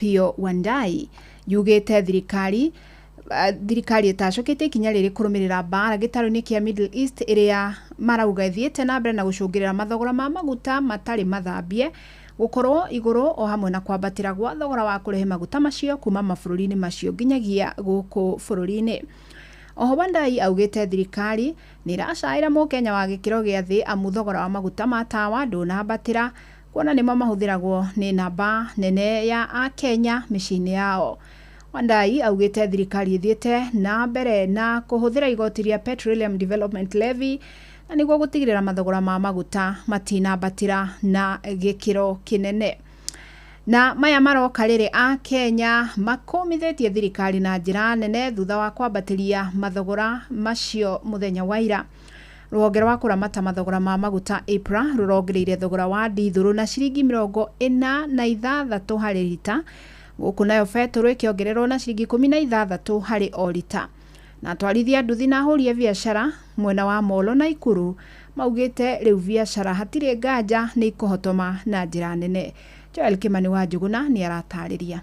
Opiyo Wandayi yugĩte thirikari ĩtacũkĩtie ikinya rĩrĩ kũrũmĩrĩra mbara gĩtarũ-inĩ kĩa Middle East ĩrĩa marauga ĩthiĩte na mbere na gũcũngĩrĩra mathogora ma maguta matarĩ mathambie gũkorwo igũrũ o hamwe na kwambatĩra gwa thogora wa kũrehe maguta macio kuma mabũrũri-inĩ macio nginyagia gũkũ bũrũri-inĩ. Oho Wandayi augĩte thirikari nĩ ĩracaĩra mũkenya wa gĩkĩro gĩa thĩ amu thogora wa maguta ma tawa ndũnambatĩra kuona nĩmo mahũthĩragwo nĩ namba nene ya akenya mĩciĩ-inĩ yao. Wandayi augĩte thirikari ĩthiĩte na mbere na kũhũthĩra igoti rĩa Petroleum Development Levy na nĩguo gũtigĩrĩra mathogora ma maguta matinambatĩra na gĩkĩro kĩnene. Na maya maroka rĩrĩ akenya makũmithĩtie thirikari na njĩra nene thutha wa kwambatĩria mathogora macio mũthenya wa ira. Rũhonge rwa kũramata mathogora ma maguta EPRA rũrongereire thogora wa ndithũrũ na ciringi 46 harĩ rita, gũkũ nayo betũrũ ĩkĩongererwo na ciringi 16 harĩ o rita. Na atwarithia nduthi na ahũri a biacara mwena wa Molo na Ikuru maugĩte rĩu biacara hatirĩ nganja nĩ ikũhotoma na njĩra nene. Joel Kimani wa Njuguna nĩ aratarĩria.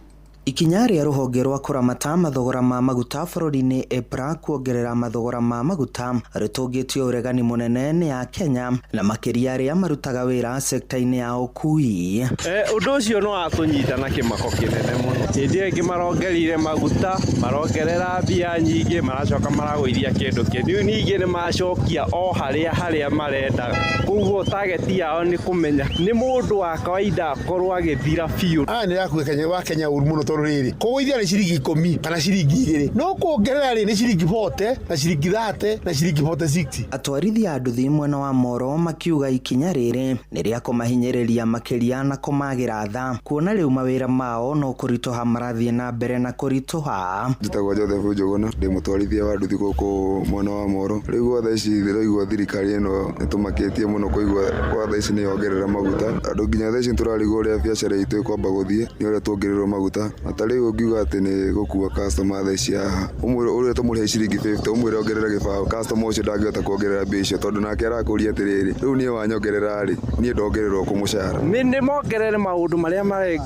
Ikinya rĩa rũhonge rwa kũramata mathogora ma maguta bũrũri-inĩ EPRA kuongerera mathogora ma maguta rĩtũngĩtio ũregani mũnene nĩ Akenya na makĩria arĩa marutaga wĩra sekta-inĩ ya ũkui. Ũndũ ũcio no watũnyita na kĩmako kĩnene mũno. Hĩndĩ ĩyo ĩngĩ marongereire maguta, marongerera mbia nyingĩ, maracoka maragũithia kĩndũ kĩu. Rĩu ningĩ nĩ macokia o harĩa harĩa marendaga. Koguo target yao nĩ kũmenya nĩ mũndũ wa kawaida akorwo agĩthira biũ. Aya nĩ akuĩkenya wa Kenya ũru mũno tondũ rĩrĩ kũgũithia nĩ ciringi 10 kana ciringi 2, no kuongerera rĩ nĩ ciringi 40 na ciringi 30 na ciringi 46. Atwarithia a nduthi mwena wa Moro makiuga ikinya rĩrĩ nĩ rĩa kũmahinyĩrĩria makĩria na kũmagĩra tha, kuona rĩu mawĩra mao no kũritũha marathiĩ na mbere na kũritũha. Njĩtagwo Joseph Njuguna, ndĩ mũtwarithia wa nduthi gũkũ mwena wa Moro. Rĩu gwa thaa ici ndĩraigua thirikari ĩno ĩtũmakĩtie mũno kũigua gwa thaa ici nĩ yongerera maguta. Andũ nginya thaa ici nĩtũrarigwo ũrĩa biacara itũ ĩkwamba gũthiĩ nĩ ũrĩa tuongererwo maguta. Na ta rĩu ũngiuga atĩ nĩ gũkua customer thaa ici haha, ũmwĩre ũrĩa tũmũrĩhe ciringi 50, ũmwĩre ongerere gĩbaũ, customer ũcio ndangĩhota kuongerera mbia icio tondũ nake arakũria atĩrĩrĩ, rĩu niĩ wanyongerera rĩ, niĩ ndongererwo kũ mũcara. Nĩ mongerere maũndũ marĩa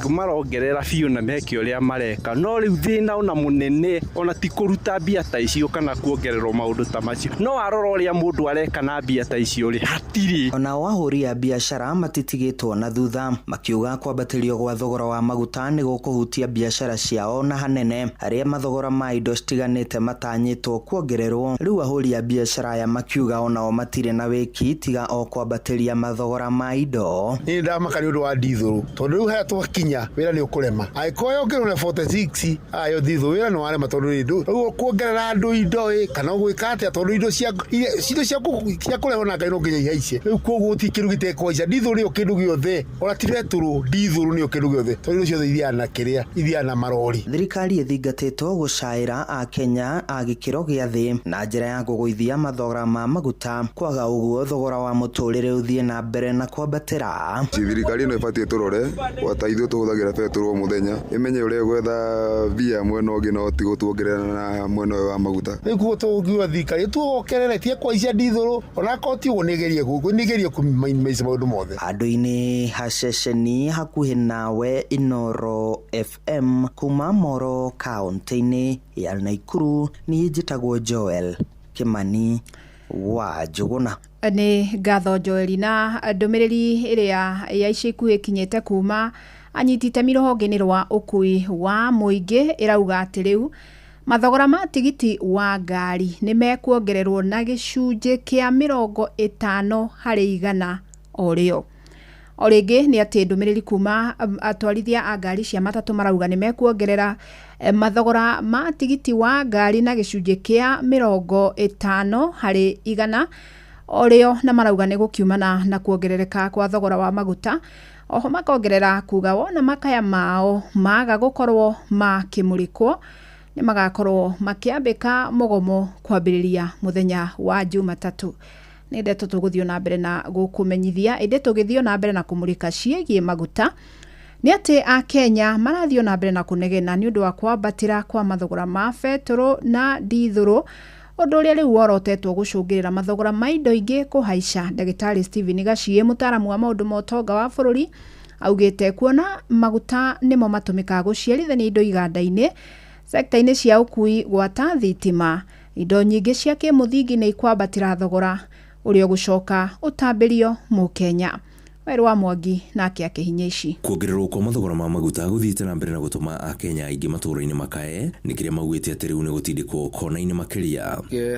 marongerera biũ na meke ũrĩa mareka, no rĩu thĩna ona mũnene ona ti kũruta mbia ta icio kana kuongererwo maũndũ ta macio, no warora ũrĩa mũndũ areka na mbia ta icio rĩ, hatirĩ. Onao ahũri a biacara matitigĩtwo na thutha, makiuga kwambatĩrio gwa thogora wa maguta nĩ gũkũhutia biacara ciao na hanene harĩa mathogora ma indo citiganĩte matanyĩtwo kuongererwo. Rĩu ahũri a biacara aya makiuga onao matirĩ na wĩki tiga o kwambatĩria mathogora ma indo. Niĩ ndamaka nĩ ũndũ wa ndithũrũ tondũ rĩu harĩa twakinya wĩra nĩ ũkũrema. Angĩkorwo yongererwo na 46 ayo ndithũrũ wĩra nĩ warema tondũ rĩ rĩu kuongerera andũ indo ĩ kana ũgwĩka atĩa tondũ indo cia indo cia kũrehwo na ngari no nginya ihaice. Rĩu koguo gũtirĩ kĩndũ gĩtekũhaica, ndithũrũ nĩyo kĩndũ gĩothe, ona ti betũrũ, ndithũrũ nĩyo kĩndũ gĩothe tondũ indo ciothe ithiaga na kĩrĩa, ithiaga na marori. Thirikari ĩthingatĩtwo gũcaĩra Akenya a gĩkĩro gĩa thĩ na njĩra ya kũgũithia mathogora ma maguta, kwaga ũguo thogora wa mũtũrĩre ũthiĩ na mbere na kwambatĩra. Thirikari ĩno ĩbatiĩ tũrore gwata ithuĩ tũhũthagĩra betũrũ o mũthenya, ĩmenye ũrĩa ĩgwetha mbia mwena ũngĩ no ti gũtuongerera na mwena ũyũ wa maguta. Rĩu koguo tũngiuga thirikari ĩtuongerere tige kũhaicia ndithũrũ, onakorwo ti ũguo nĩgerie kũminimize maũndũ mothe. Handũ-inĩ ha ceceni hakuhĩ nawe Inooro FM kuma Moro kaũntĩ-inĩ ya Naikuru, niĩ njĩtagwo Joel Kimani wa Njuguna. Nĩ ngatho Joel na ndũmĩrĩri ĩrĩa ya ica ikuhĩ ĩkinyĩte kuma anyiti itemi rũhonge-inĩ rwa ũkui wa mũingĩ ĩrauga atĩ rĩu mathogora ma tigiti wa ngari nĩ mekuongererwo na gĩcunjĩ kĩa 50 harĩ igana o rĩo. O rĩngĩ nĩ atĩ ndũmĩrĩri kuma atwarithia a ngari cia matatũ marauga nĩ mekuongerera mathogora ma tigiti wa ngari na gĩcunjĩ kĩa 50 harĩ igana o rĩo, na marauga nĩ gũkiumana na kuongerereka kwa thogora wa maguta. Oho makongerera kuga wona makaya mao maga gũkorwo makĩmũrĩkwo nĩ magakorwo makĩambĩka mũgomo kwambĩrĩria mũthenya wa Jumatatũ. Nĩ ndeto tũgũthiĩ na mbere na gũkũmenyithia, ĩndĩ tũgĩthiĩ na mbere na kũmũrĩka ciĩgiĩ maguta nĩ atĩ Akenya marathiĩ na mbere na kũnegena nĩ ũndũ wa kwambatĩra kwa mathogora ma betũrũ na ndithũrũ, ũndũ ũrĩa rĩu worotetwo gũcũngĩrĩra mathogora ma indo ingĩ kũhaica. Ndagĩtarĩ Stephen Gaciĩ, mũtaaramu wa maũndũ ma ũtonga wa bũrũri, Augĩte kuona maguta nĩmo matũmĩkaga gũciarithania indo iganda-inĩ, sekta-inĩ cia ũkui gwata thitima, indo nyingĩ cia kĩmũthingi nĩ ikwambatĩra thogora ũrĩa ũgũcoka ũtambĩrio mũkenya. Werũ wa Mwangi nake akĩhinya ici. Kuongererwo kwa mathogora ma maguta gũthiĩte na mbere na gũtũma akenya aingĩ matũũra-inĩ makae nĩ kĩrĩa maugĩte atĩ rĩu nĩ gũtindĩkwo kona-inĩ makĩria.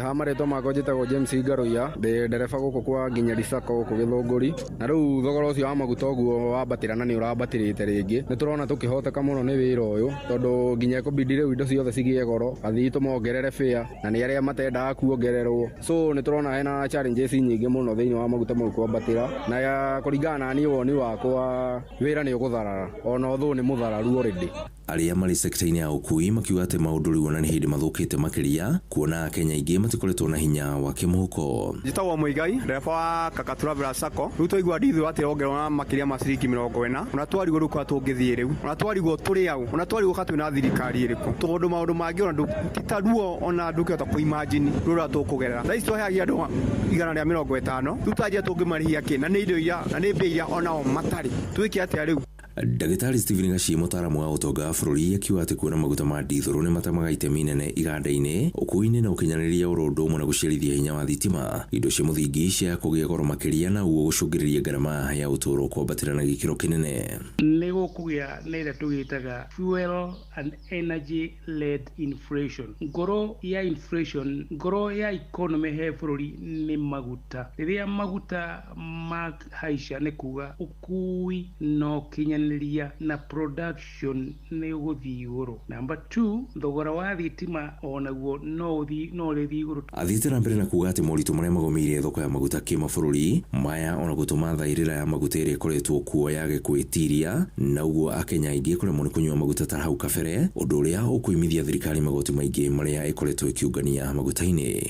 Ha marĩtwa makwa njĩtagwo James Ngaruiya, ndĩ ndereba gũkũ kwa Nginyeri Sacco gũkũ Gĩthũngũri, na rĩu thogora ũcio wa maguta ũguo wambatĩra na nĩ ũrambatĩrĩte rĩngĩ, nĩ tũrona tũkĩhoteka mũno nĩ wĩra ũyũ tondũ nginya ĩkũbidi rĩu indo ciothe cigĩe goro, athii tũmongerere fare na nĩ arĩa matendaga kuongererwo, so nĩ tũrona hena challenges nyingĩ mũno thĩinĩ wa maguta mau kwambatĩra, na kũringana na niĩ woni wakwa wĩra nĩ ũgũtharara ona ũthũ nĩ mũthararu already. Arĩa marĩ sekta-inĩ ya ũkui makiuga atĩ maũndũ rĩu ona nĩ hĩndĩ mathũkĩte makĩria kuona akenya aingĩ matikoretwo na hinya wa kĩmũhuko. Njĩtagwo Mũigai, ndereba wa Kaka Traveller Sacco. Rĩu twaigua ndithu atĩ ĩrongererwo na makĩria ma ciringi 40, ona twarigwo rĩu kũrĩa tũngĩthiĩ rĩu, ona twarigwo tũrĩ au, ona twarigwo ka twĩna thirikari ĩrĩkũ, tondũ maũndũ mangĩ ona ti ta ruo ona ndũngĩhota kũ-imagine ruo rũrĩa tũkũgerera. Thaa ici twaheagia andũ 150, rĩu twanjia tũngĩmarĩhia kĩ, na nĩ indo iria na nĩ mbia iria onao matarĩ, twĩke atĩa rĩu? Ndagĩtarĩ Stephen Gachie mũtaaramu wa ũtonga wa bũrũri akiuga atĩ kuona maguta ma ndithũrũ nĩ matemaga itemi inene iganda-inĩ, ũkui-inĩ na ũkinyanĩria oro ũndũ ũmwe na gũciarithia hinya wa thitima, indo cia mũthingi cia kũgĩa goro makĩria na ũguo gũcũngĩrĩria ngarama ya ũtũũro kwambatĩra na gĩkĩro kĩnene. Nĩ gũkũgĩa na ĩrĩa tũgĩtaga fuel and energy led inflation. Ngoro ya inflation, ngoro ya economy he bũrũri nĩ maguta. Rĩrĩa maguta mahaica nĩ kuga ũkui na ũkinyanĩria na production nĩ ũgũthiĩ igũrũ. Number 2, thogora wa thitima onaguo no ũrĩthiĩ igũrũ. Athiĩte na mbere na kuga atĩ moritũ marĩa magũmĩire thoko ya maguta kĩmabũrũri maya ona gũtũma thairĩra ya maguta ĩrĩa ĩkoretwo kuo yage kwĩtiria na ũguo akenya aingĩ kũremwo nĩ kũnyua maguta ta hau kabere, ũndũ ũrĩa ũkũimithia thirikari magoti maingĩ marĩa ĩkoretwo ĩkĩũngania maguta-inĩ.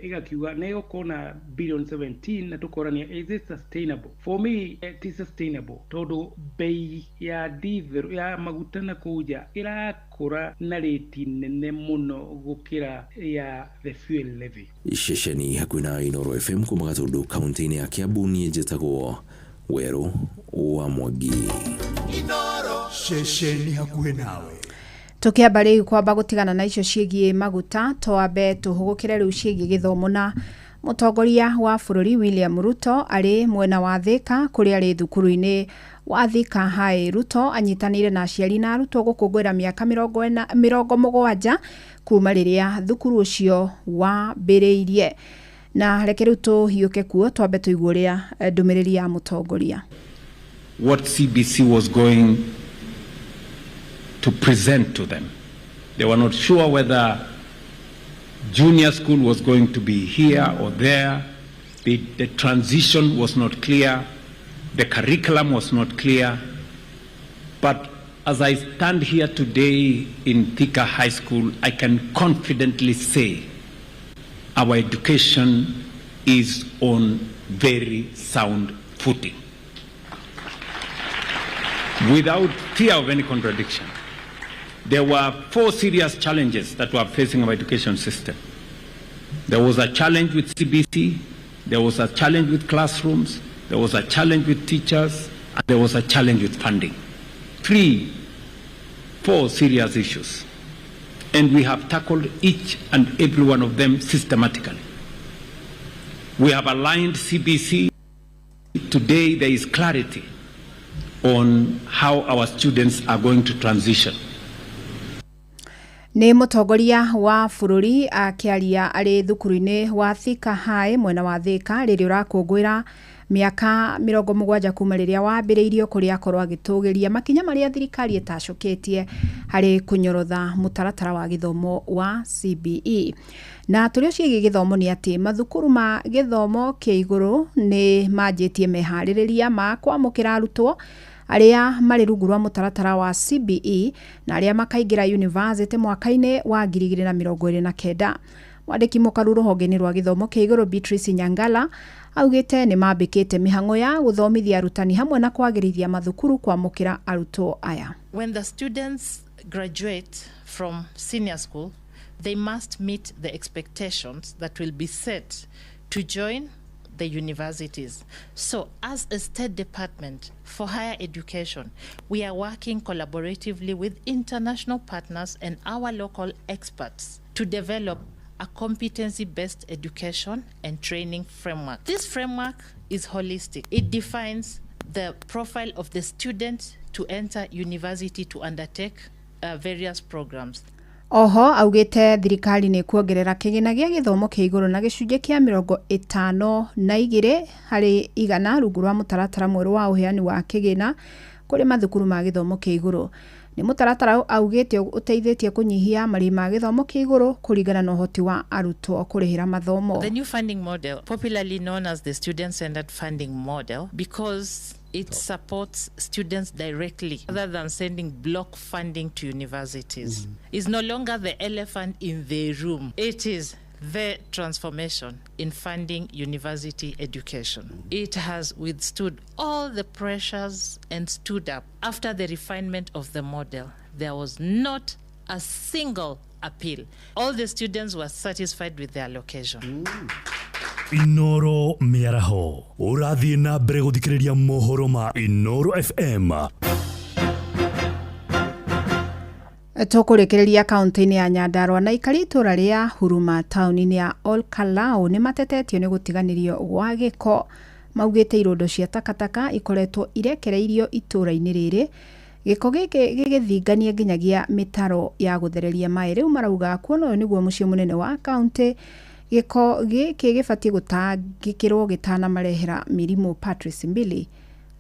Ĩgakiuga nĩ ĩgũkorwo na billion 17 na tũkorania is it sustainable? For me it is sustainable tondũ bei ya diesel ya maguta na kũu nja ĩrakũra na rĩti nene mũno gũkĩra ya the fuel levy. Ceceni hakuhĩ na Inooro FM kuma Gatũndũ kaunti-inĩ ya Kiambu, niĩ njĩtagwo Werũ wa Mwangi. Ceceni hakuhĩ nawe. Tũkĩamba rĩu kwamba gũtigana na icio ciĩgiĩ maguta, twambe tũhũgũkĩre rĩu ciĩgiĩ gĩthomo na mũtongoria wa bũrũri William Ruto arĩ mwena wa Thika kũrĩa arĩ thukuru-inĩ wa Thika High. Ruto anyitanĩire na aciari na arutwo gũkũngũĩra mĩaka 70 kuma rĩrĩa thukuru ũcio wambĩrĩirie. Na reke rĩu tũhiũke kuo twambe tũigue ũrĩa ndũmĩrĩri ya mũtongoria. What CBC was going to present to them. They were not sure whether junior school was going to be here or there. The transition was not clear. The curriculum was not clear. But as I stand here today in Thika High School, I can confidently say our education is on very sound footing. Without fear of any contradiction, there were 4 serious challenges that were facing our education system. There was a challenge with CBC, there was a challenge with classrooms, there was a challenge with teachers, and there was a challenge with funding. 4 serious issues. And we have tackled each and every one of them systematically. We have aligned CBC. Today there is clarity on how our students are going to transition. Nĩ mũtongoria wa bũrũri akĩaria arĩ thukuru-inĩ wa Thika High mwena wa Thika rĩrĩa ũrakũngũĩra mĩaka 70 kuma rĩrĩa wambĩrĩirio, kũrĩa akorwo agĩtũgĩria makinya marĩa thirikari ĩtacũkĩtie harĩ kũnyorotha mũtaratara wa gĩthomo wa CBE. Na tũrĩ ciĩgiĩ gĩthomo nĩ atĩ mathukuru ma gĩthomo kĩa igũrũ nĩ manjĩtie meharĩrĩria ma kwamũkĩra arutwo arĩa marĩ rungu rwa mũtaratara wa CBE na arĩa makaingĩra university mwaka-inĩ wa 2029. Mwandĩki mũkaru rũhonge-inĩ rwa gĩthomo kĩa igũrũ Beatrice Nyangala augĩte nĩ mambĩkĩte mĩhang'o ya gũthomithia arutani hamwe na kwagĩrithia mathukuru kwamũkĩra arutwo aya. When the students graduate from senior school, they must meet the expectations that will be set to join the universities. So, as a state department for higher education, we are working collaboratively with international partners and our local experts to develop a competency based education and training framework. This framework is holistic, it defines the profile of the student to enter university to undertake various programs. Oho augĩte thirikari nĩ kuongerera kĩgĩna gĩa gĩthomo kĩa igũrũ na gĩcunjĩ kĩa 52% rungu rwa mũtaratara mwerũ wa ũheani wa kĩgĩna kũrĩ mathukuru ma gĩthomo kĩa igũrũ. Nĩ mũtaratara augĩte ũteithĩtie kũnyihia marĩhi ma gĩthomo kĩa igũrũ kũringana na ũhoti wa arutwo kũrĩhĩra mathomo. The new funding model, popularly known as the student-centered funding model, because it supports students directly rather than sending block funding to universities, is no longer the elephant in the room. It is the transformation in funding university education. It has withstood all the pressures and stood up. After the refinement of the model, there was not a single appeal. All the students were satisfied with their allocation. Inoro mĩaraho ũrathiĩ na mbere gũthikĩrĩria mohoro ma Inoro FM. Tũkũrĩkĩrĩria kaunti-inĩ ya Nyandarua na aikari itũra rĩa Huruma taũni-inĩ ya Olkalau nĩ matetetio nĩ gũtiganĩrio gwa gĩko. Maugĩte irondo cia takataka ikoretwo irekereirio itũra-inĩ rĩrĩ, gĩko gĩkĩ gĩgĩthingania nginyagia mĩtaro ya gũthereria maĩ. Rĩu marauga kuona ũyũ nĩguo mũciĩ mũnene wa kaunti, gĩko gĩkĩ gĩbatiĩ gũtangĩkĩrwo gĩtanamarehera mĩrimũ. Patrice Mbili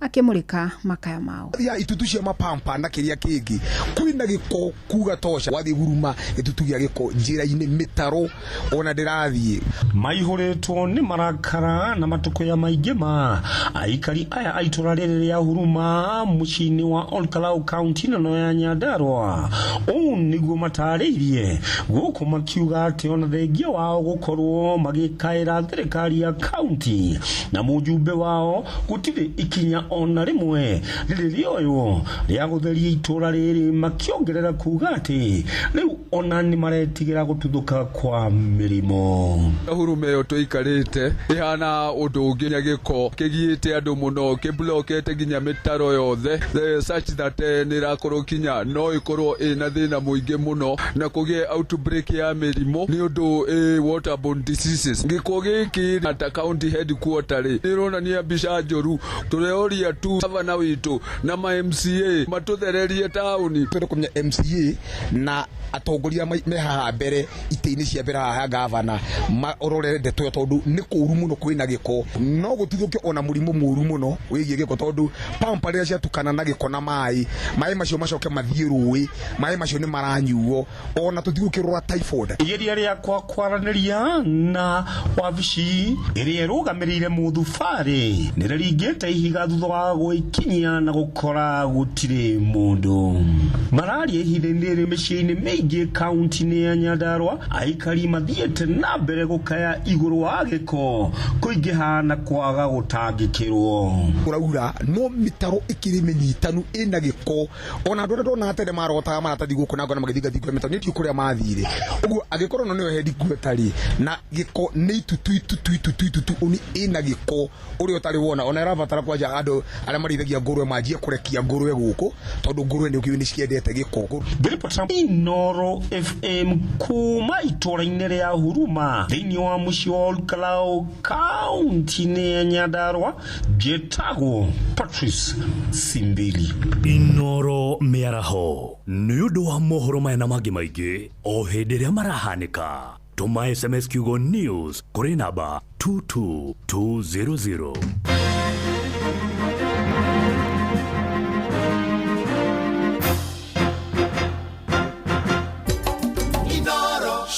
akĩmũrĩka makaya mao. Ya itutu cia mapampa na kiria kingi kwina giko kuga tosha wathi guruma gitutu gia giko njira-ini mitaro ona ndirathie maihuritwo ni marakara na matukuya maingi ma aikari aya aitura riri ria Huruma muciini wa Olkalau kaunti no ya Nyandarua. Uu niguo matariirie guku makiuga ati ona thengia wao gukorwo magikaira thirikari ya kaunti na mujumbe wao gutiri ikinya ona rimwe riri rioywo ria gutheria itura riri, makiongerera kuga ati riu ona ni maretigira gututhuka kwa mirimo. Huruma ĩyo tũikarĩte ĩhana ũndũ ũngĩ nginya gĩko kĩgiĩte andũ mũno kĩblokete nginya mĩtaro yothe such that nĩ ĩrakorwo kinya no ĩkorwo ĩna thĩna mũingĩ mũno na kũgĩe outbreak ya mĩrimũ nĩ ũndũ waterborne diseases. Gĩko gĩkĩ ta county headquarter rĩ nĩ ĩronania mbica njũru. Tũreoria tu gavana witũ na ma MCA matũthererie taũni. Twende kũmenya MCA na atongoria me haha mbere itĩ-inĩ cia mbere haha gavana marore ndeto ĩyo tondũ nĩ kũũru mũno kwĩna gĩko no gũtuthũke ona mũrimũ mũũru mũno wĩgiĩ gĩko tondũ pampa rĩrĩa ciatukana na gĩko na maĩ maĩ macio macoke mathiĩ rũĩ maĩ macio nĩ maranyuo ona tũtigũkĩrora typhoid. Igeria rĩakwa kwaranĩria na wabici ĩrĩa ĩrũgamĩrĩire mũthubarĩ nĩrĩringĩte ihiga thutha wa gwĩkinyia na gũkora gũtirĩ mũndũ. Mararia ihinda-inĩ rĩrĩ mĩciĩ-inĩ mĩingĩ kaunti-inĩ ya Nyandarua aikari mathiĩte na mbere gũkaya igũrũ wa gĩko kũingĩha na kwaga gũtangĩkĩrwo. Kũraura no mĩtaro ĩkĩrĩ mĩnyitanu ĩna gĩko ona andũ arĩa ndona tene marotaga maratathi gũkũ na ngona magĩthingathinga mĩtaro nĩ ndiũ kũrĩa mathire ũguo angĩkorwo no nĩyo headquarter rĩ na gĩko nĩ itutu itutu itutu itutu uni ĩna gĩko ũrĩa ũtarĩ wona ona ĩrabatara kwanja andũ arĩa marĩithagia ngũrwe manjie kũrekia ngũrwe gũkũ tondũ ngũrwe nĩ ũkĩũĩ nĩ ciendete gĩko. Ngĩribota Inoro FM kuma itũra-inĩ rĩa Huruma thĩinĩ wa mũciĩ wa Olkalau kaunti-inĩ ya Nyandarua, njĩtagwo Patrice Simbili. Inoro mĩaraho nĩ ũndũ wa mohoro maya na mangĩ maingĩ o hĩndĩ ĩrĩa marahanĩka. Tũma SMS kiugo news kũrĩ namba 22200.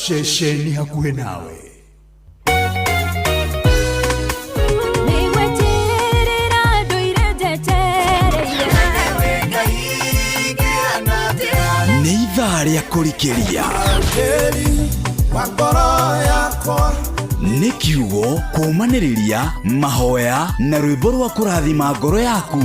Ceceni hakuhĩ nawe. Nĩ ithaa rĩa kũrikĩria. Nĩ kiugo kũũmanĩrĩria mahoya na rwĩmbo rwa kũrathima ngoro yaku.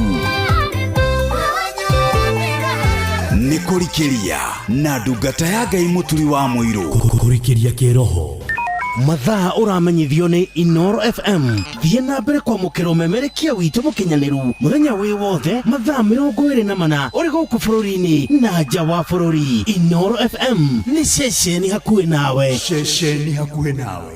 Nĩ kũrikĩria na ndungata ya Ngai Mũturi wa Mũirũ. Kũrikĩria kĩroho. Mathaa ũramenyithio nĩ Inoro FM. Thiĩ na mbere kwamũkĩra ũmemerekia witũ mũkinyanĩru mũthenya wĩ wothe mathaa 24 ũrĩ gũkũ bũrũri-inĩ na nja wa bũrũri. Inoro FM nĩ ceceni hakuhĩ nawe. Ceceni hakuhĩ nawe.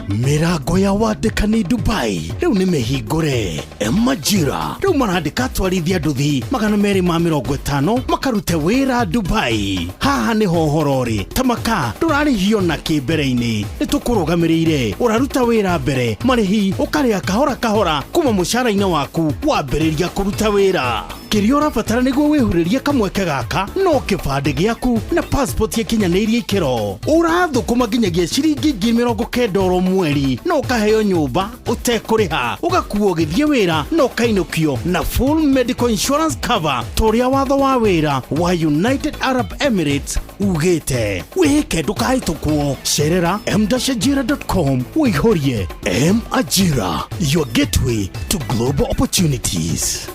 Mĩrango ya wandĩkani Dubai rĩu nĩ mĩhingũre. Majira rĩu marandĩka atwarithia nduthi 250 makarute wĩra Dubai. Haha nĩho ũhoro ũrĩ. Tamaka ndũrarĩhio na kĩmbere-inĩ, nĩ tũkũrũgamĩrĩire. Ũraruta wĩra mbere, marĩhi ũkarĩha kahora kahora kuma mũcara-inĩ waku wambĩrĩria kũruta wĩra. Kĩrĩa ũrabatara nĩguo wĩhurĩrie kamweke gaka no kĩbandĩ gĩaku na passport ĩkinyanĩirie ikĩro. Ũrathũkũma nginyagia ciringi 90,000 oro mweri na ũkaheo nyũmba ũtekũrĩha, ũgakuo ũgĩthiĩ wĩra na ũkainũkio na full medical insurance cover ta ũrĩa watho wa wĩra wa United Arab Emirates ugĩte. Wĩhĩke ndũkahĩtũkwo. Cerera m-ajira.com ũihũrie. M Ajira, your gateway to global opportunities.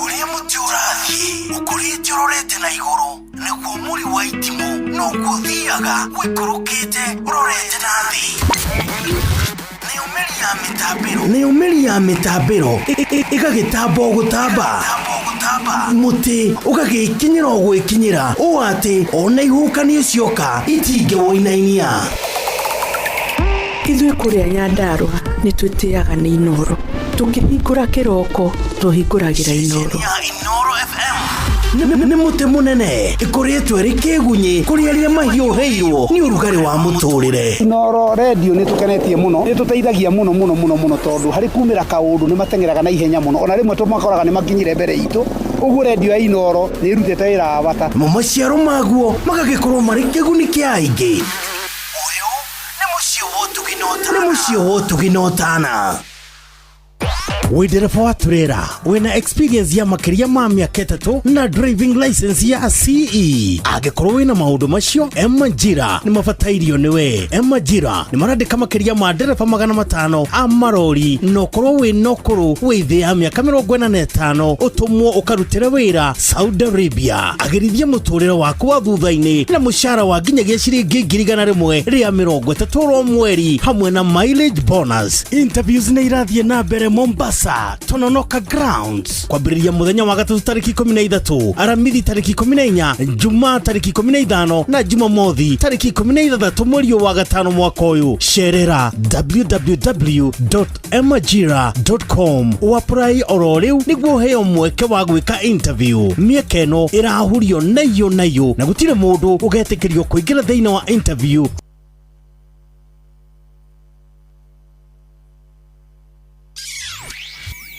Ũrĩa mũtĩ ũrathiĩ ũkũrĩte ũrorete na igũrũ nĩguo mũri wa itimũ noguo ũthiaga ũikũrũkĩte ũrorete na thĩ. Nayo mĩri ya mĩtambĩro ĩgagĩtamba o gũtamba, mũtĩ ũgagĩkinyĩra o gwĩkinyĩra ũũ atĩ ona ihuhũkanio cioka itingĩwũinainia. Ithuĩ kũrĩa Nyandarũa nĩ twĩtĩaga nĩ Inoro. Tũkĩhingũra kĩroko tũhingũragĩra Inoro. Nĩ mũtĩ mũnene ĩkũrĩtwo ĩrĩ kĩgunyĩ kũrĩ arĩa mahiũhĩirwo nĩ ũrugarĩ wa mũtũrĩre. Inoro radio nĩ tũkenetie mũno, nĩ tũteithagia mũno mũno mũno mũno tondũ harĩ kumĩra kaũndũ nĩ mateng'eraga na ihenya mũno, ona rĩmwe tũmakoraga nĩ makinyire mbere itũ. Ũguo radio ya Inoro nĩ ĩrutĩte wĩra wa bata. Mo maciaro maguo magagĩkorwo marĩ kĩguni kĩa aingĩ. Ũyũ nĩ mũciĩ wa ũtugi na ũtana. Wĩ ndereba wa turera wĩna experience ya makĩria ma mĩaka 3 na driving license ya CE. Angĩkorwo wĩna maũndũ macio, Majira nĩ mabatairio nĩwe. Majira nĩ marandĩka makĩria ma ndereba 500 a marori na ũkorwo wĩna ũkũrũ wĩ thĩ ya mĩaka 45 ũtũmwo ũkarutĩre wĩra Saudi Arabia. Agĩrithia mũtũrĩre waku wa thutha-inĩ na mũcara wa nginyagia ciringi 130,000 oro mweri hamwe na mileage bonus. Interviews nĩ irathiĩ na mbere Mombasa, Tononoka Grounds kwambĩrĩria mũthenya wa gatatũ tarĩki 13, Aramithi tarĩki 14, Jumaa tarĩki 15 na Jumamothi tarĩki 16 mweri wa gatano mwaka ũyũ. Cerera www.majira.com ũapply oro rĩu nĩguo ũheo mweke wa gwĩka interview. Mĩeke ĩno ĩrahurio naiyũ naiyũ na gũtirĩ mũndũ ũgetĩkĩrio kũingĩra thĩinĩ wa interview.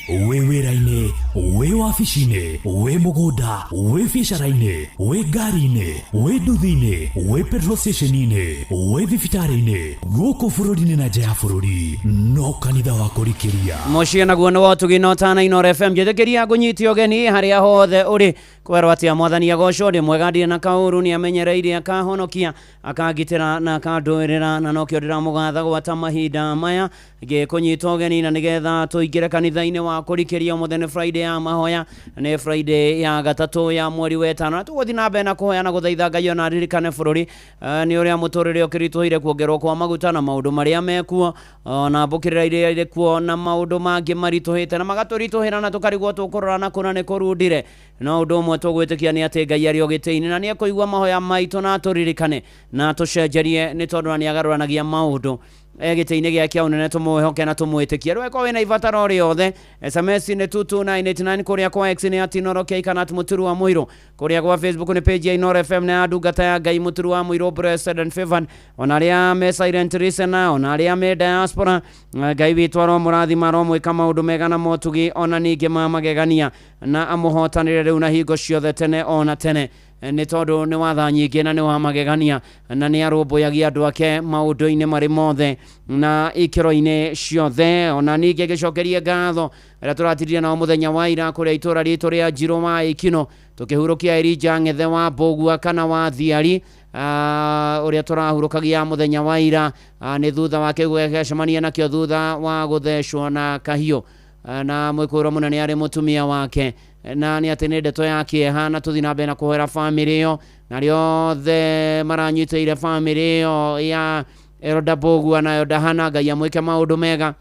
Wĩ wĩra-inĩ, wĩ wabici-inĩ, wĩ mũgũnda, wĩ biacara-inĩ, wĩ ngari-inĩ, wĩ nduthi-inĩ, wĩ petrol station-inĩ, wĩ thibitarĩ-inĩ, gũkũ bũrũri-inĩ na nja ya bũrũri, no kanitha wa kũrikĩria. Mũciĩ naguo nĩ wa ũtugi na ũtana Inoro FM. Njĩtĩkĩria ngũnyite ũgeni harĩa hothe ũrĩ. Kwerwo atĩa mwathani agocwo ndĩ mwega ndirĩ na kaũru, nĩ amenyereire akahonokia akangitĩra na akandũĩrĩra, na nokĩo ndĩramũgatha gwata mahinda maya ngĩkũnyita ũgeni na nĩgetha tũingĩre kanitha-inĩ wa kũrikĩria. Ũmũthĩ nĩ Friday ya mahoya, nĩ Friday ya gatatũ ya mweri wa ĩtano, na tũgũthiĩ na mbere na kũhoya na gũthaitha Ngai ona aririkane bũrũri nĩ ũrĩa mũtũrĩre ũkĩritũhĩire kuongererwo kwa maguta na maũndũ marĩa mekuo na mbũkĩrĩra iria irĩ kuo na maũndũ mangĩ maritũhĩte na magatũritũhĩra na tũkarigwo tũkũrora na kũna nĩ kũrundire. No ũndũ ũmwe tũgwĩtĩkia nĩ atĩ Ngai arĩ o gĩtĩ-inĩ na nĩ ekũigua mahoya maitũ na atũririkane na atũcenjerie, nĩ tondũ nĩ agarũranagia maũndũ. Gĩtĩ-inĩ gĩake ũnene tũmwĩhoke na tũmwĩtĩkie. Rĩu ĩkorwo wĩna ibataro rĩothe, SMS nĩ 22989, kũrĩa kwa X nĩ @Inoro K kana @Mũturu wa Mũirũ, kũrĩa gwa Facebook nĩ page ya Inoro FM na ya ndungata ya Ngai Mũturu wa Mũirũ blessed and favored. Ona arĩa me silent listener, ona arĩa me diaspora, Ngai witũ aromũrathima, aromwĩka maũndũ mega na motugi ona ningĩ ma magegania, na amũhotanĩre rĩu na hingo ciothe tene ona tene, nĩ tondũ nĩ watha nyingĩ na nĩ wa magegania na nĩ arũmbũyagia andũ ake maũndũ-inĩ marĩ mothe na ikĩro-inĩ ciothe. Ona ningĩ ngĩcokerie ngatho arĩa tũratirire nao mũthenya wa ira kũrĩa itũra ritũ rĩa Njirũ wa Ikino, tũkĩhurũkia Elijah Ng'ethe wa Mbũgua kana wa Thiari, ũrĩa tũrahurũkagia mũthenya wa ira nĩ thutha wa kĩguũ gĩacemania nakĩo thutha wa gũthecwo na kahiũ, na mwĩkũĩrwo mũnene arĩ mũtumia wake. Na nĩ atĩ nĩ ndeto ya kĩeha, na tũthiĩ na mbere na kũhoera bamĩrĩ ĩyo na arĩa othe maranyitĩire bamĩrĩ ĩyo ya Elda Mbugua na Elda Hana. Ngai amwĩke maũndũ mega,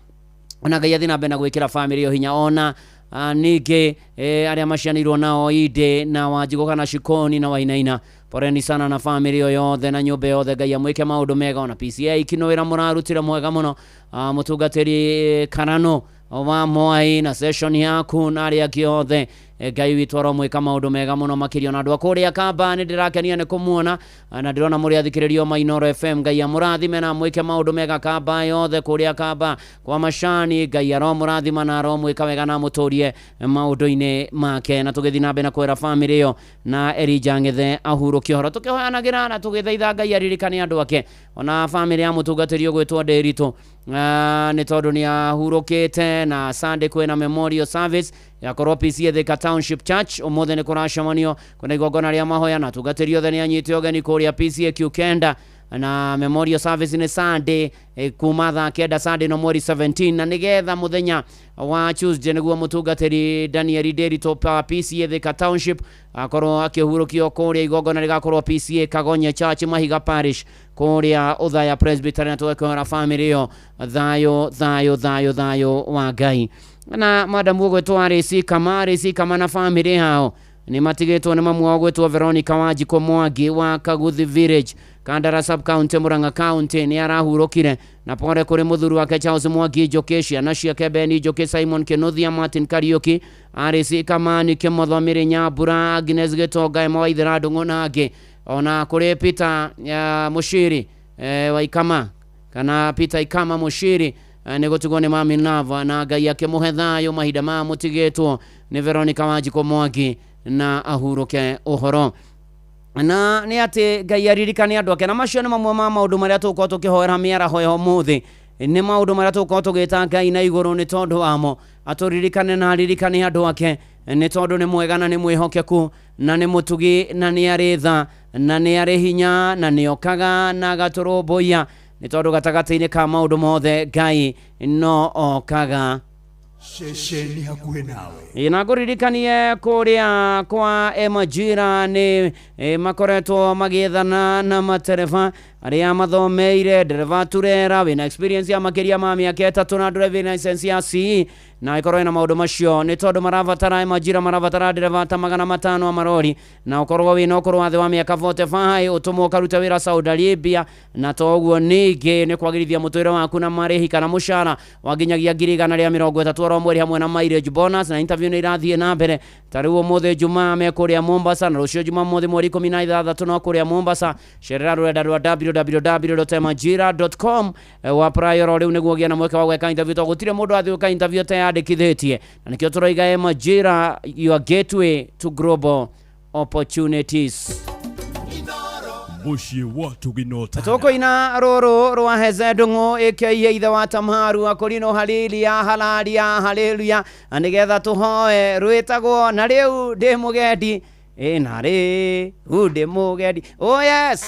ona Ngai athiĩ na mbere na gwĩkĩra bamĩrĩ ĩyo hinya, ona ningĩ arĩa macianĩirwo nao Inde na Wanjigũ kana Shikoni na Wainaina, poreni sana na bamĩrĩ ĩyo yothe na nyũmba yothe. Ngai amwĩke maũndũ mega. Ona PCA Kino, wĩra mũrarutire mwega mũno, mũtungatĩri Karano wa Mwai na session yaku na arĩa angĩ othe. Ngai witũ aromwĩka maũndũ mega mũno makĩria. Ona andũ a kũrĩa Kamba, nĩ ndĩrakenia nĩ kũmuona na ndĩrona mũrĩ athikĩrĩrio ma Inooro FM. Ngai amũrathime na amwĩke maũndũ mega Kamba yothe, kũrĩa Kamba kwa Macani. Ngai aromũrathima na aromwĩka wega na amũtũrie maũndũ-inĩ make. Na tũgĩthiĩ na mbere na kwĩra bamĩrĩ ĩyo na Elijah Ng'ethe ahurũke ũhoro, tũkĩhoyanagĩra na tũgĩthaitha Ngai aririkane andũ ake, ona bamĩrĩ ya mũtungatĩri ũgwĩtwo Ndĩritũ, nĩ tondũ nĩ ahurũkĩte. Na Sunday kwĩna memorial service yakorwo PCA Thika Township Church. Ũmũthĩ nĩ kũracemanio, kwĩna igongona rĩa mahoya na atungatĩri othe nĩ anyite ũgeni kũrĩa PCA Q9, na memorial service nĩ Sunday kuma thaa 9, Sunday no mweri 17, na nĩgetha mũthenya wa Tuesday nĩguo mũtungatĩri Daniel Ndĩritũ pa PCA Thika Township akorwo akĩhurũkio kũrĩa. Igongona rĩgakorwo PCA Kagonye Church, Mahiga Parish, kũrĩa Ũthaya Presbytery, na tũgakĩhoera bamĩrĩ ĩyo thayũ, thayũ, thayũ, thayũ wa Ngai. Na madamu ũgwĩtwo Arĩci Kama, Arĩci Kama na bamĩrĩ yao nĩ matigĩtwo nĩ mamu wao gwĩtwo Veronica Wanjikũ Mwangi wa Kaguthi Village, Kandara Sub County, Murang'a County, nĩ arahurũkire. Na pore kũrĩ mũthuri wake Charles Mwangi Njũkĩ, ciana ciake Beni Njũkĩ, Simon Kĩnuthia, Martin Kariũki, Arĩci Kamani Kĩmotho, Mĩrĩ Nyambura, Agnes Gĩtonga, Emma Waithera Ndung'u na angĩ. Ona kũrĩ Peter Mũciri wa Ikama kana Peter Ikama Mũciri, nĩ gũtigwo nĩ mami Nava, na Ngai akĩmũhe thayũ mahinda maya mũtigĩtwo nĩ Veronica Wanjikũ Mwangi na ahurũke ũhoro. Na nĩ atĩ Ngai aririkane andũ ake. Na macio nĩ mamwe ma maũndũ marĩa tũgũkorwo tũkĩhoera mĩaraho ya ũmũthĩ, nĩ maũndũ marĩa tũgũkorwo tũgĩta Ngai na igũrũ nĩ tondũ wamo, atũririkane na aririkane andũ ake, nĩ tondũ nĩ mwega na nĩ mwĩhokeku na nĩ mũtugi na nĩ arĩ tha na nĩ arĩ hinya na nĩ okaga na agatũrũmbũiya, nĩ tondũ gatagatĩ-inĩ ka maũndũ mothe Ngai no okaga. Ceceni hakuhĩ nawe. Ĩ, na ngũririkanie kũrĩa kwa Majira nĩ makoretwo magĩethana na matereba arĩa mathomeire ndereba turera, wĩna experience ya makĩria ma mĩaka 3 na driving license ya CE, na ĩkorwo ĩna maũndũ macio, nĩ tondũ marabatara Majira, marabatara ndereba ta 500 a marori, na ũkorwo wĩna ũkũrũ wa thĩ wa mĩaka 45, ũtũmwo ũkarute wĩra Saudi Arabia. Na toguo ningĩ nĩ kwagĩrithia mũtũrĩre waku na marĩhi kana mũcara wa nginyagia 130,000 oro mweri, hamwe na mileage bonus. Na interview nĩ irathiĩ na mbere. Ta rĩu ũmũthĩ Jumaa me kũrĩa Mombasa, na rũciũ Jumamothi mweri 16 no kũrĩa Mombasa. Cerera rũrenda rwa www.majira.com wa apply oro rĩu nĩguo ũgĩe na mweke wa gwĩka interview, tondũ gũtirĩ mũndũ athiĩ gwĩka interview ateyandĩkithĩtie. Na nĩkĩo tũroiga Majira, your gateway to global opportunities. Mũciĩ wa Tũgĩnota. Tũkũina rũrũ rwa Heze Ndung'u ĩkĩiye ithe wa Tamaru akũrinũ halilia halaria haleluya, na nĩgetha tũhoe rwĩtagwo na rĩu ndĩ mũgendi, ĩ na rĩu ndĩ mũgendi. Oh yes.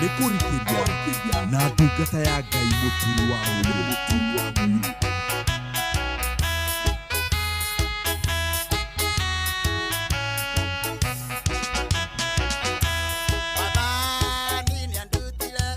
Nĩ kũrutĩria na ndungata ya Ngai Mũturi wa Mũiru. Mwathani nĩandutire.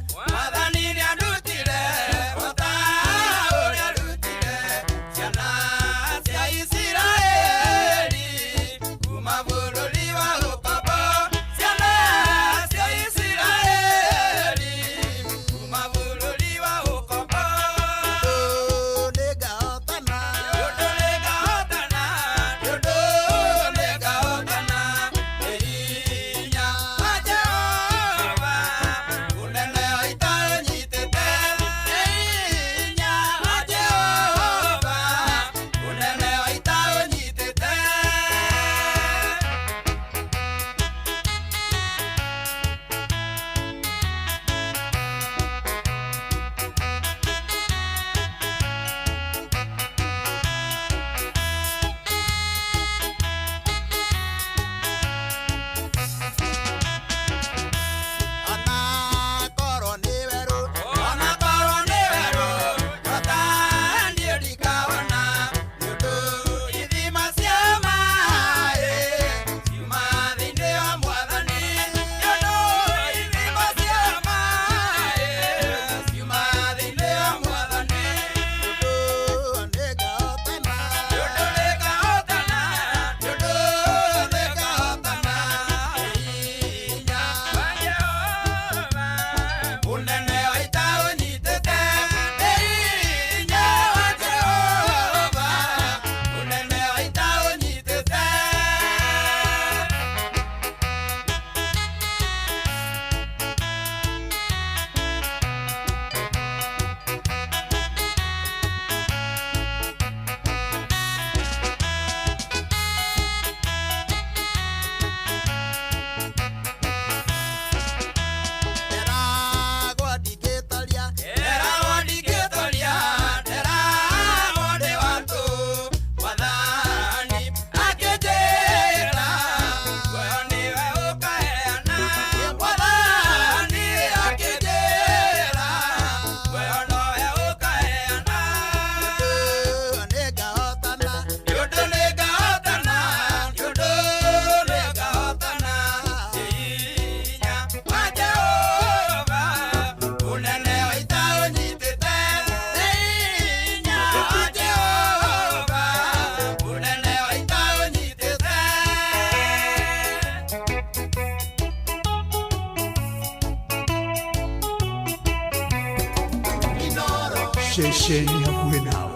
Ceceni hakuhĩ nawe.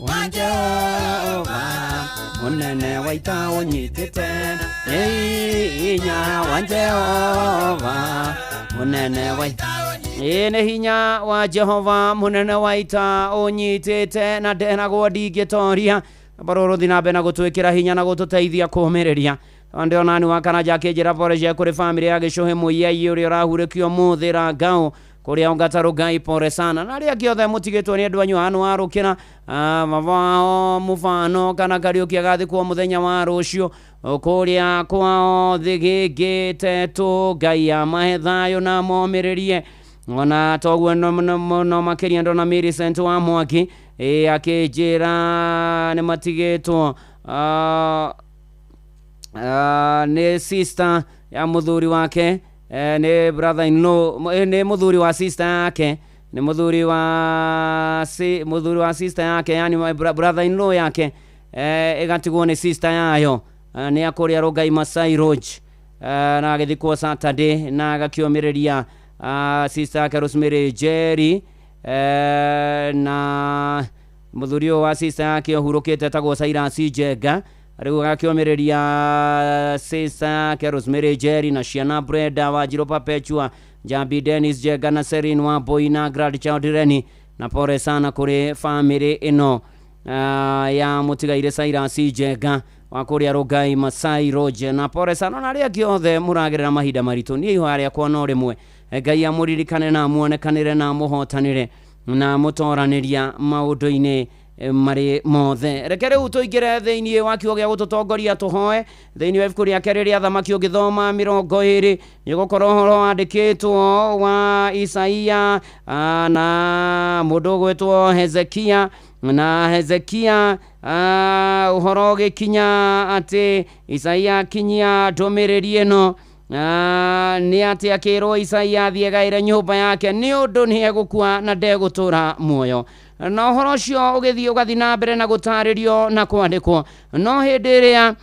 Wa Jehova munene wa ita ũnyitĩte nĩ hinya wa Jehova munene wa ita ĩ nĩ hinya wa Jehova munene wa ita ũnyitĩte na nderagwo ndingĩtoria barå rå na mbere na gũtwĩkĩra hinya na gũtũteithia kũũmĩrĩria ndĩona nĩ wa Karanja akĩnjĩra pore cia kũrĩ bamĩrĩ ya Gĩcũhĩ Mũiai ũrĩa ũrahurĩkio mũthĩ Rangau kũrĩa Ongata Ngai pore sana na arĩa angĩ othe mũtigĩtwo nĩ andũ anyu hanu warũkĩra baba wao mũbano kana Kariũki agathikwo mũthenya wa rũciũ kũrĩa kwao Thĩgĩngĩ Tetũ. Ngai amahe thayũ na momĩrĩrie ona toguo no makĩria ndona Millicent wa Mwaki akĩnjĩra nĩ matigĩtwo nĩ sister ya mũthuri wake, nĩ brother in law, nĩ mũthuri wa sister yake, nĩ mũthuri wa si, mũthuri wa sister yake, yani brother in law yake, ĩgatigwo nĩ sister yayo, nĩ akũrĩa Rongai Masai Lodge, na agĩthikwo Saturday na agakĩũmĩrĩria sister yake Rosemary Jerry, na mũthuri ũyũ wa sister yake ũhurũkĩte etagwo Cyrus Njenga. Rĩu agakĩũmĩrĩria sister yake Rosemary Jerry na ciana Brenda Wanjirũ Perpetua Njambi Dennis Njenga na Serin wa Boy na Grandchild Reni, na pore sana kũrĩ famĩlĩ ĩno ya mũtigaire Cyrus Njenga wa kũrĩa Rongai Masai Lodge, na pore sana na arĩa angĩ othe mũragerera mahinda maritũ. Niĩ ihoya rĩakwa no rĩmwe, Ngai amũririkane na amuonekanĩre na amũhotanĩre na amũtoranĩria maũndũ-inĩ marĩ mothe. Reke rĩu tũingĩre thĩinĩ wa kiugo gĩa gũtũtongoria tũhoe thĩinĩ wa ibuku rĩa kerĩ rĩa Thamaki ũngĩthoma 20 nĩ ũgũkorwo ũhoro wandĩkĩtwo wa Isaia na mũndũ ũgwĩtwo Hezekia, na Hezekia ũhoro ũgĩkinya atĩ Isaia akinyia ndũmĩrĩri ĩno nĩ atĩ akĩrwo Isaia athiĩ gaĩre nyũmba yake nĩ ũndũ nĩ egũkua na ndegũtũra muoyo. Na ũhoro ũcio ũgĩthiĩ ũgathiĩ na mbere na gũtarĩrio na kwandĩkwo. No hĩndĩ ĩrĩa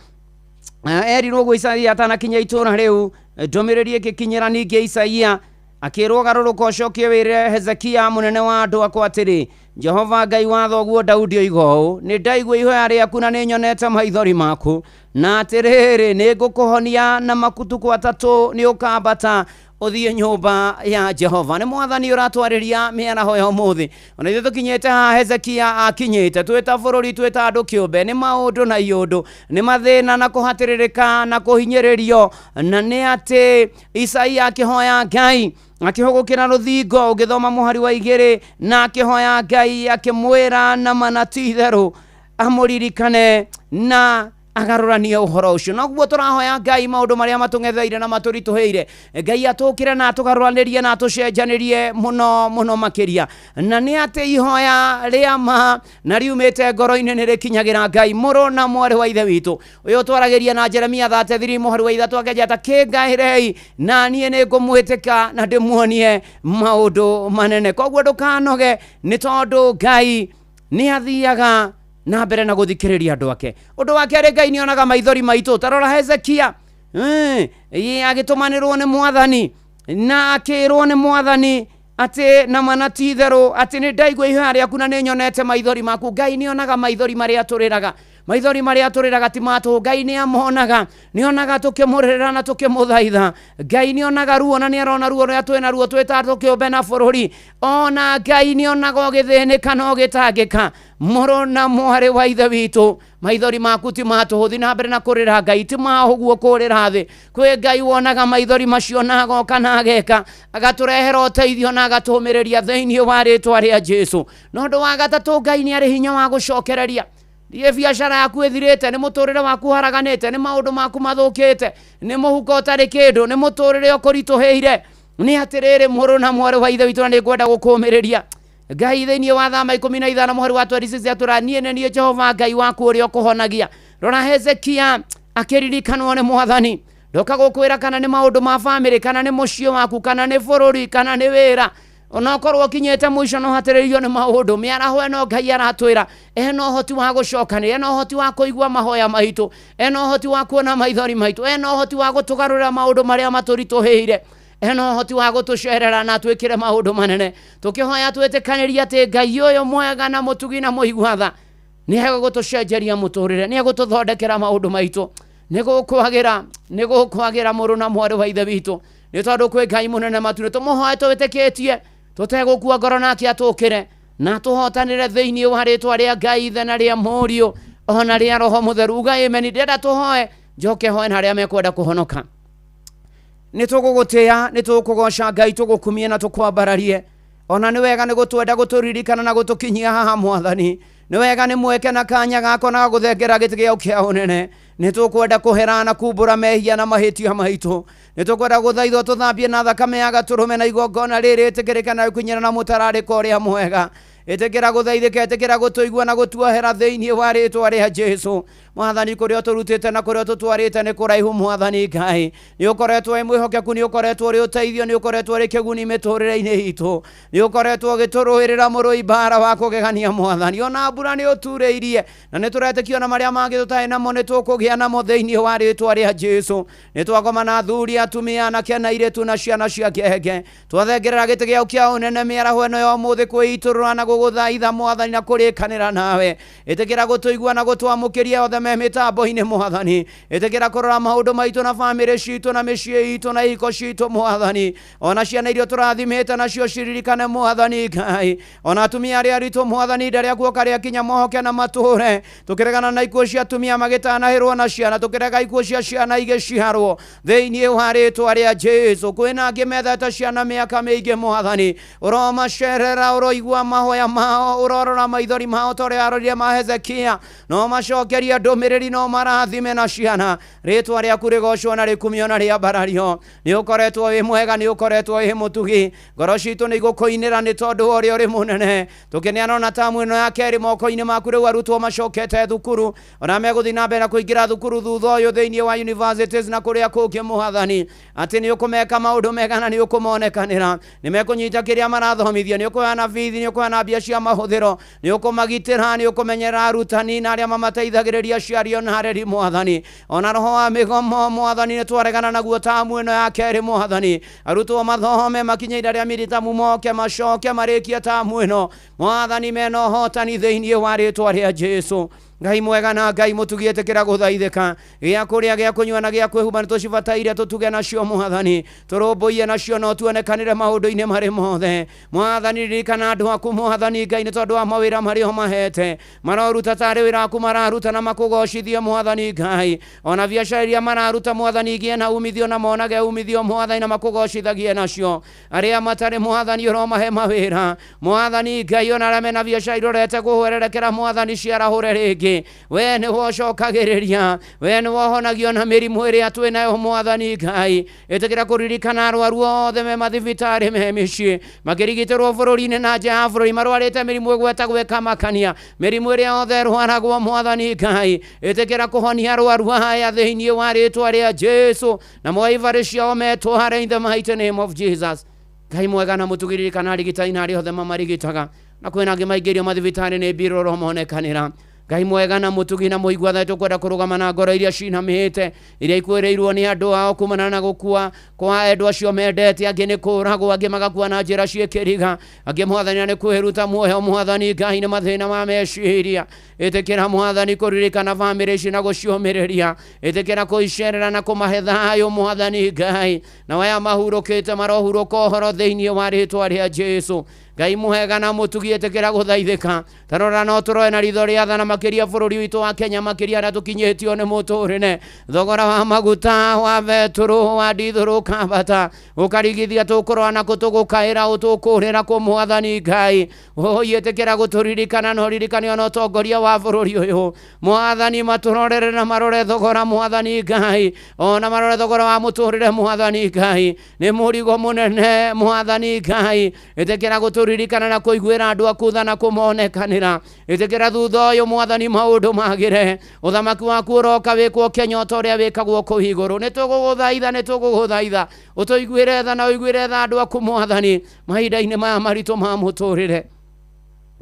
erirwo ũguo Isaia atanakinya itũũra rĩu, ndũmĩrĩri ĩgĩkinyĩra ningĩ Isaia akĩrwo garũrũka ũcokie wĩre Hezekia mũnene wa andũ akwa atĩrĩ, Jehova Ngai wa thoguo Daudi oiga ũũ, nĩ ndaigua ihoya rĩaku na nĩ nyonete maithori maku, na atĩrĩrĩ nĩ ngũkũhonia na matukũ 3 nĩ ũkambata ũthiĩ nyũmba ya Jehova. Nĩ mwathani ũratwarĩria mĩaraho ya ũmũthĩ. Ona ithuĩ tũkinyĩte haha Hezekia akinyĩte, twĩ ta bũrũri, twĩ ta andũ kĩũmbe, nĩ maũndũ na iũndũ, nĩ mathĩna na kũhatĩrĩrĩka na kũhinyĩrĩrio, na nĩ atĩ Isaia akĩhoya Ngai akĩhũgũkĩra rũthingo ũgĩthoma mũhari wa 2 na akĩhoya Ngai akĩmwĩra na mana ti itherũ amũririkane na Agarũranie ũhoro ũcio. Noguo tũrahoya Ngai maũndũ marĩa matũng'etheire na matũritũhĩire, Ngai atũkĩre na atũgarũranĩrie na atũcenjanĩrie mũno mũno makĩria. Na nĩ atĩ ihoya rĩa ma na riumĩte ngoro-inĩ nĩ rĩkinyagĩra Ngai. Mũrũ na mwarĩ wa Ithe witũ ũyũ twaragĩria na Jeremia 33 mũhari wa 3 akenjata, kĩngaĩrei na niĩ nĩ ngũmwĩtĩka na ndĩmuonie maũndũ manene. Koguo ndũkanoge, nĩ tondũ Ngai nĩ athiaga na mbere na gũthikĩrĩria andũ ake. Ũndũ wa kerĩ, Ngai nĩ onaga maithori maitũ. Ta rora Hezekia, agĩtũmanĩrwo nĩ Mwathani na akĩrwo nĩ Mwathani atĩ na mana ti itherũ atĩ nĩ ndaigua ihoya rĩaku na nĩ nyonete maithori maku. Ngai nĩ onaga maithori marĩa tũrĩraga. Maithori marĩa tũrĩraga ti ma tũhũ, Ngai nĩ amonaga. Nĩ onaga tũkĩmũrĩrĩra na tũkĩmũthaitha. Ngai nĩ onaga ruo na nĩ arona ruo rũrĩa twĩna ruo twĩ ta tũkĩũmbe na bũrũri. Ona Ngai nĩ onaga ũgĩthĩnĩka na ũgĩtangĩka. Mũrũ na mwarĩ wa Ithe witũ, maithori maku ti ma tũhũ, thiĩ na mbere na kũrĩra Ngai, ti ma ũguo kũrĩra thĩ. Kwĩ Ngai wonaga maithori macio na agoka na ageka, agatũrehera ũteithio na agatũmĩrĩria thĩinĩ wa rĩtwa rĩa Jesu. Na ũndũ wa gatatũ, Ngai nĩ arĩ hinya wa gũcokereria. Thiĩ biacara yaku ĩthirĩte, nĩ mũtũrĩre waku ũharaganĩte, nĩ maũndũ maku mathũkĩte, nĩ mũhuko ũtarĩ kĩndũ, nĩ mũtũrĩre ũkũritũhĩire. Nĩ atĩrĩrĩ, mũrũ na mwarĩ wa Ithe witũ, na nĩ ngwenda gũkũmĩrĩria. Ngai thĩinĩ wa Thama 15 mũhari wa 26 atũra, niĩ nĩ niĩ Jehova Ngai waku ũrĩa ũkũhonagia. Rora Hezekia akĩririkanwo nĩ Mwathani. Ndoka gũkwĩra kana nĩ maũndũ ma bamĩrĩ, kana nĩ mũciĩ waku, kana nĩ bũrũri, kana nĩ wĩra. Onokorwo ũkinyĩte mũico no hatĩrĩrio nĩ maũndũ, mĩaraho ĩno Ngai aratwĩra ena ũhoti wa gũcokanĩria, ena ũhoti wa kũigua mahoya maitũ, ena ũhoti wa kuona maithori maitũ, ena ũhoti wa gũtũgarũrĩra maũndũ marĩa matũritũhĩire, ena ũhoti wa gũtũcerera na atwĩkĩre maũndũ manene. Tũkĩhoya twĩtĩkanĩrie atĩ Ngai ũyũ mwega na mũtugi na mũigua tha nĩ egũtũcenjeria mũtũrĩre, nĩ egũtũthondekera maũndũ maitũ. Nĩ gũkwagĩra, nĩ gũkwagĩra mũrũ na mwarĩ wa Ithe witũ, nĩ tondũ kwĩ Ngai mũnene matu-inĩ. Tũmũhoe twĩtĩkĩtie, tũtegũkua ngoro, nake atũkĩre na tũhotanĩre thĩinĩ wa rĩtwa rĩa Ngai Ithe na rĩa Mũriũ ona rĩa Roho Mũtheru. Uga amen. Ndĩrenda tũhoe, njoke hoe na arĩa mekwenda kũhonoka. Nĩ tũgũgũtĩa, nĩ tũkũgoca Ngai, tũgũkumie na tũkwambararie. Ona nĩ wega nĩ gũtwenda gũtũririkana na gũtũkinyia haha Mwathani. Nĩ wega nĩ mweke na kanya gako na gũthengera gĩtĩ gĩaku kĩa ũnene. Nĩ tũkwenda kũhera na kumbũra mehia na mahĩtia maitũ. Nĩ tũkwenda gũthaithwo tũthambie na thakame ya gatũrũme na igongona rĩrĩ ĩtĩkĩrĩke na rĩkinyĩra na mũtararĩko ũrĩa mwega. Ĩtĩkĩra gũthaithĩka, ĩtĩkĩra gũtũigua na gũtuohera thĩinĩ wa rĩtwa rĩa Jesu. Mwathani, kũrĩa ũtũrutĩte na kũrĩa ũtũtwarĩte nĩ kũraihu Mwathani Ngai. Nĩ ũkoretwo wĩ mwĩhokeku, nĩ ũkoretwo ũrĩ ũteithio, nĩ ũkoretwo ũrĩ kĩguni mĩtũrĩre-inĩ itũ. Nĩ ũkoretwo ũgĩtũrũĩrĩra mũrũi mbara wa kũgegania Mwathani. Ona mbura nĩ ũturĩirie, na nĩ tũretĩkia ona marĩa mangĩ tũtarĩ namo nĩ tũkũgĩa namo thĩinĩ wa rĩtwa rĩa Jesu. Nĩ twagoma na athuri, atumia, anake na airĩtu na ciana cia ngenge. Twathengerera gĩtĩ gĩaku kĩa ũnene mĩaraho ĩno ya ũmũthĩ kwĩitũrũra na gũgũthaitha Mwathani na kũrĩkanĩra nawe. Ĩtĩkĩra gũtũigua na gũtwamũkĩria othe me mĩtambo-inĩ Mwathani. Ĩtĩkĩra kũrora maũndũ maitũ na bamĩrĩ citũ na mĩciĩ itũ na ihiko citũ Mwathani. Ona ciana iria tũrathimĩte nacio ciririkane Mwathani Ngai. Ona atumia arĩa aritũ Mwathani, ihinda rĩa kuoka rĩakinya mohoke na matũre. Tũkĩregana na ikuũ cia atumia magĩtanahĩrwo na ciana, tũkĩrega ikuũ cia ciana igĩciarwo thĩinĩ wa rĩtwa rĩa Jesu. Kwĩna angĩ methete ciana mĩaka mĩingĩ Mwathani, ũromacerera, ũroigua mahoya mao, ũrorora maithori mao ta ũrĩa arorire ma Hezekia. No macokerie ndũmĩrĩri, no marathime na ciana. Rĩtwa rĩaku rĩgocwo na rĩkumio na rĩambarario. Nĩ ũkoretwo wĩ mwega, nĩ ũkoretwo wĩ mũtugi. Ngoro citũ nĩ igũkũinĩra nĩ tondũ wa ũrĩa ũrĩ mũnene. Tũkĩneana ona tamu ĩno ya kerĩ moko-inĩ maku. Rĩu arutwo macokete thukuru, ona megũthiĩ na mbere na kũingĩra thukuru thutha ũyũ thĩinĩ wa universities na kũrĩa kũngĩ Mwathani, atĩ nĩ ũkũmeka maũndũ mega na nĩ ũkũmonekanĩra. Nĩ mekũnyita kĩrĩa marathomithio, nĩ ũkũheana bithi, nĩ ũkũheana mbia cia mahũthĩro, nĩ ũkũmagitĩra, nĩ ũkũmenyerera arutani na arĩa mamateithagĩrĩria, aciari ona areri Mwathani. Ona roho wa mĩgomo Mwathani nĩ twaregana naguo tamu ĩno ya kerĩ Mwathani. Arutwo mathome makinye ihinda rĩa miritamu, moke macoke marĩkie tamu ĩno Mwathani mena ũhotani thĩinĩ wa rĩtwa rĩa Jesu. Ngai mwega na Ngai mũtugi, ĩtĩkĩra gũthaithĩka. Gĩa kũrĩa, gĩa kũnyua na gĩa kwĩhumba nĩ tũcibataire, tũtuge nacio Mwathani, tũrũmbũiye nacio na ũtuonekanĩre maũndũ-inĩ marĩ mothe Mwathani. Ririkana andũ aku Mwathani Ngai, nĩ tondũ wa mawĩra marĩa ũmahete, maroruta tarĩ wĩra waku mararuta na makũgocithie Mwathani Ngai. Ona biacara iria mararuta Mwathani igĩe na umithio na monage umithio Mwathani na makũgocithagie nacio. Arĩa matarĩ Mwathani ũromahe mawĩra Mwathani Ngai. Ona arĩa mena biacara irorete kũhwererekera Mwathani ciarahũre rĩngĩ. Rĩngĩ we nĩwe ũcokagĩrĩria, we nĩwe ũhonagio na mĩrimũ ĩrĩa twĩ nayo. Mwathani Ngai, ĩtĩkĩra kũririkana arwaru othe me mathibitarĩ, me mĩciĩ, makĩrigitĩrwo bũrũri-inĩ na nja ya bũrũri, marwarĩte mĩrimũ ĩgwetagwo ĩkamakania, mĩrimũ ĩrĩa yothe ĩrwaragwo. Mwathani Ngai, ĩtĩkĩra kũhonia arwaru aya thĩinĩ wa rĩtwa rĩa Jesu, na moe ibarĩ ciao metware in the mighty name of Jesus. Ngai mwega na mũtugĩririkana arigitani na arĩa othe mamarigitaga, na kwĩna angĩ maingĩrio mathibitarĩ nĩ mbirũro monekanĩra. Ngai mwega na mũtugi na mũigua tha, tũkwenda kũrũgama na ngoro iria cinamĩte, iria ikuĩrĩirwo nĩ andũ ao kumana na gũkua kwa endwa acio mendete. Angĩ nĩ kũragwo, angĩ magakua na njĩra ciĩkĩriga, angĩ, Mwathani, nĩ kwĩruta muoyo. Mwathani Ngai, nĩ mathĩna ma meciria. Ĩtĩkĩra, Mwathani, kũririkana bamĩrĩ ici na gũciũmĩrĩria. Ĩtĩkĩra kũicerera na kũmahe thayũ, Mwathani Ngai, na aya mahurũkĩte marohurũka ũhoro thĩinĩ wa rĩtwa rĩa Jesu. Ngai mwega na mũtugi, ĩtĩkĩra gũthaithĩka. Tarora no tũroe na ritho rĩa tha, na makĩria bũrũri witũ wa Kenya, makĩria arĩa tũkinyĩtio nĩ mũtũrĩre. Thogora wa maguta, wa betũrũ, wa ndithũrũ ũkambata ũkarigithia, tũkũrora na kũ, tũgũkaĩra ũtũkũrĩra kũ? Mwathani Ngai, ũi ĩtĩkĩra gũtũririkana na ũririkane ona ũtongoria wa bũrũri ũyũ. Mwathani, matũrorere na marore thogora. Mwathani Ngai, ona marore thogora wa mũtũrĩre. Mwathani Ngai, nĩ mũrigo mũnene. Mwathani Ngai, ĩtĩkĩra gũtũririkana na kũiguĩra andũ aku tha na kũmonekanĩra. Ĩtĩkĩra thutha ũyũ, Mwathani, maũndũ magĩre. Ũthamaki waku ũroka wĩkwo Kenya o ta ũrĩa wĩkagwo kũu igũrũ. Nĩ tũgũgũthaitha, nĩ tũgũgũthaitha ũtũiguĩre tha na ũiguĩre tha andũ aku, Mwathani, mahinda-inĩ maya maritũ ma mũtũrĩre.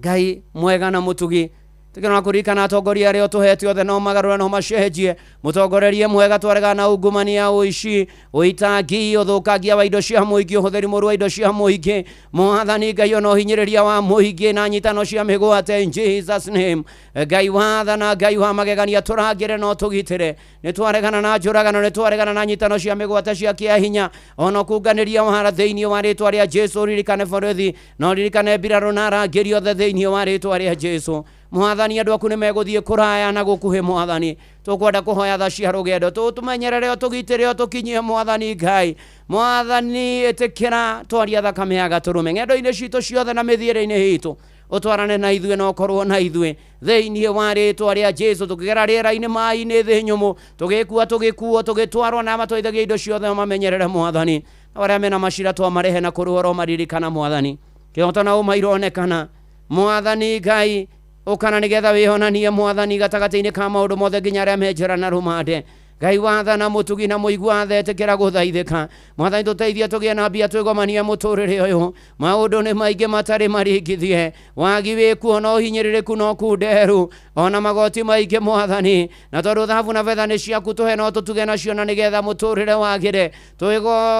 Ngai mwega na mũtugi, tikĩrona kũririkana atongoria arĩa ũtũhete othe, no magarũre, no macenjie mũtongorerie mwega. Twaregana na ungumania, ũici, ũitangi, ũthũkangia wa indo cia mũingĩ, ũhũthĩri mũru wa indo cia mũingĩ. Mwathani Ngai, ona ũhinyĩrĩria wa mũingĩ na nyitano cia mĩgwate, in Jesus name. Ngai wathana, Ngai wa magegania, tũrangĩre no tũgitĩre. Nĩ twaregana na njũragano, nĩ twaregana na nyitano cia mĩgwate cia kĩahinya, ona kunganĩria wara, thĩinĩ wa rĩtwa rĩa Jesu. Ririkane borithi na ũririkane mbirarũ na arangĩri othe, thĩinĩ wa rĩtwa rĩa Jesu. Mwathani, andũ aku nĩ megũthiĩ kũraya na gũkuhĩ. Mwathani, tũkwenda kũhoya tha cia rũgendo, tũtũmenyerere, ũtũgitĩre, ũtũkinyie. Mwathani Ngai, Mwathani, ĩtĩkĩra twaria thakame ya gatũrũme ng'endo-inĩ citũ ciothe na mĩthiĩre-inĩ itũ. Ũtwarane na ithuĩ na ũkorwo na ithuĩ, thĩinĩ wa rĩtwa rĩa Jesu. Tũkĩgera rĩera-inĩ, maĩ-inĩ, thĩ nyũmũ, tũgĩkua, tũgĩkuo, tũgĩtwarwo na matwaithagia indo ciothe, mamenyerere, Mwathani. Na arĩa mena macira twamarehe na kũrũo maririkana. Mwathani, kĩhoto na ũma ironekana. Mwathani Ngai, ũkana nĩgetha wĩonanie, Mwathani, gatagatĩ-inĩ ka maũndũ mothe, nginya arĩa me njera na rũmande. Ngai wathana, mũtugi na mũigua tha, ĩtĩkĩra gũthaithĩka. Mwathani, tũteithie tũgĩe na mbia twĩgomanie mũtũrĩre ũyũ. Maũndũ nĩ maingĩ matarĩ maringithie, wagi wĩkuo na ũhinyĩrĩrĩku no kunderu, ona magoti maingĩ. Mwathani, na tondũ thahabu na betha nĩ ciaku, tũhe no tũtuge nacio, na nĩgetha mũtũrĩre wagĩre,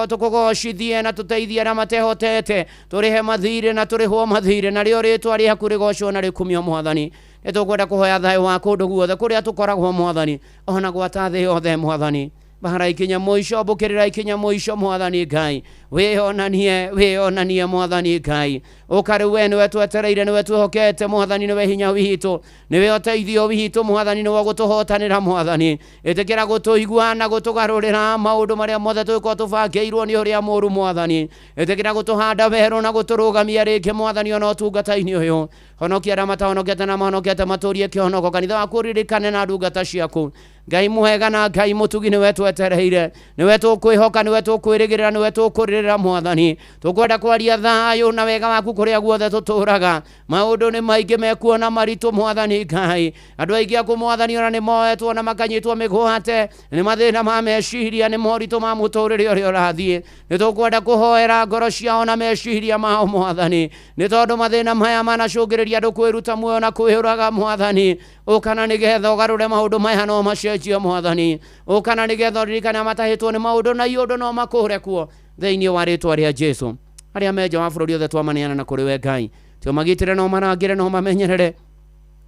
tũkũgocithie na tũteithie arĩa matehotete, tũrĩhe mathirĩ na tũrĩhwo mathirĩ, narĩo rĩtwa rĩaku rĩgocwo na rĩkumio. Mwathani, nĩ tũkwenda kũhoya thayũ wa kũndũ guothe kũrĩa tũkoragwo, Mwathani, ona gwata thĩ yothe. Mwathani, mbara ikinya mũico, mbũkĩrĩra ikinya mũico. Mwathani Ngai, wĩonanie, wĩonanie. Mwathani Ngai, ũka rĩu. We nĩwe twetereire, nĩwe twĩhokete. Mwathani, nĩwe hinya witũ, nĩwe ũteithio witũ. Mwathani, nĩwe gũtũhotanĩra. Mwathani, ĩtĩkĩra gũtũigua na gũtũgarũrĩra maũndũ marĩa mothe tũgĩkorwo tũbangĩirwo nĩ ũrĩa mũũru. Mwathani, ĩtĩkĩra gũtũhanda werũ na gũtũrũgamia rĩngĩ. Mwathani, ona ũtungata-inĩ ũyũ, honokia arĩa matahonokete na mahonokete matũrie kĩhonoko. Kanitha waku ũririkane na ndungata ciaku. Ngai mwega na Ngai mũtugi, nĩwe twetereire, nĩwe tũkwĩhoka, nĩwe tũkwĩrĩgĩrĩra, nĩwe tũkũrĩrĩra. Mwathani, tũkwenda kwaria thayũ na wega waku kũrĩa guothe tũtũraga. Maũndũ nĩ maingĩ mekuona maritũ. Mwathani Ngai, andũ aingĩ aku, Mwathani, ona nĩ moetwo na makanyitwo mĩgwate nĩ mathĩna ma meciria, nĩ moritũ ma mũtũrĩre ũrĩa ũrathiĩ. Nĩ tũkwenda kũhoera ngoro ciao na meciria mao, Mwathani, nĩ tondũ mathĩna maya manacũngĩrĩria andũ kwĩruta muoyo na kwĩyũraga. Mwathani, ũkana nĩgetha ũgarũre maũndũ maya no macenjie. Mwathani, ũkana nĩgetha ũririkane matahĩtwo nĩ maũndũ na iũndũ no makũre kuo, thĩinĩ wa rĩtwa rĩa Jesu. Arĩa me nja wa bũrũri othe twamaneana na kũrĩ we, Ngai, tio magitĩre, no marangĩre, no mamenyerere,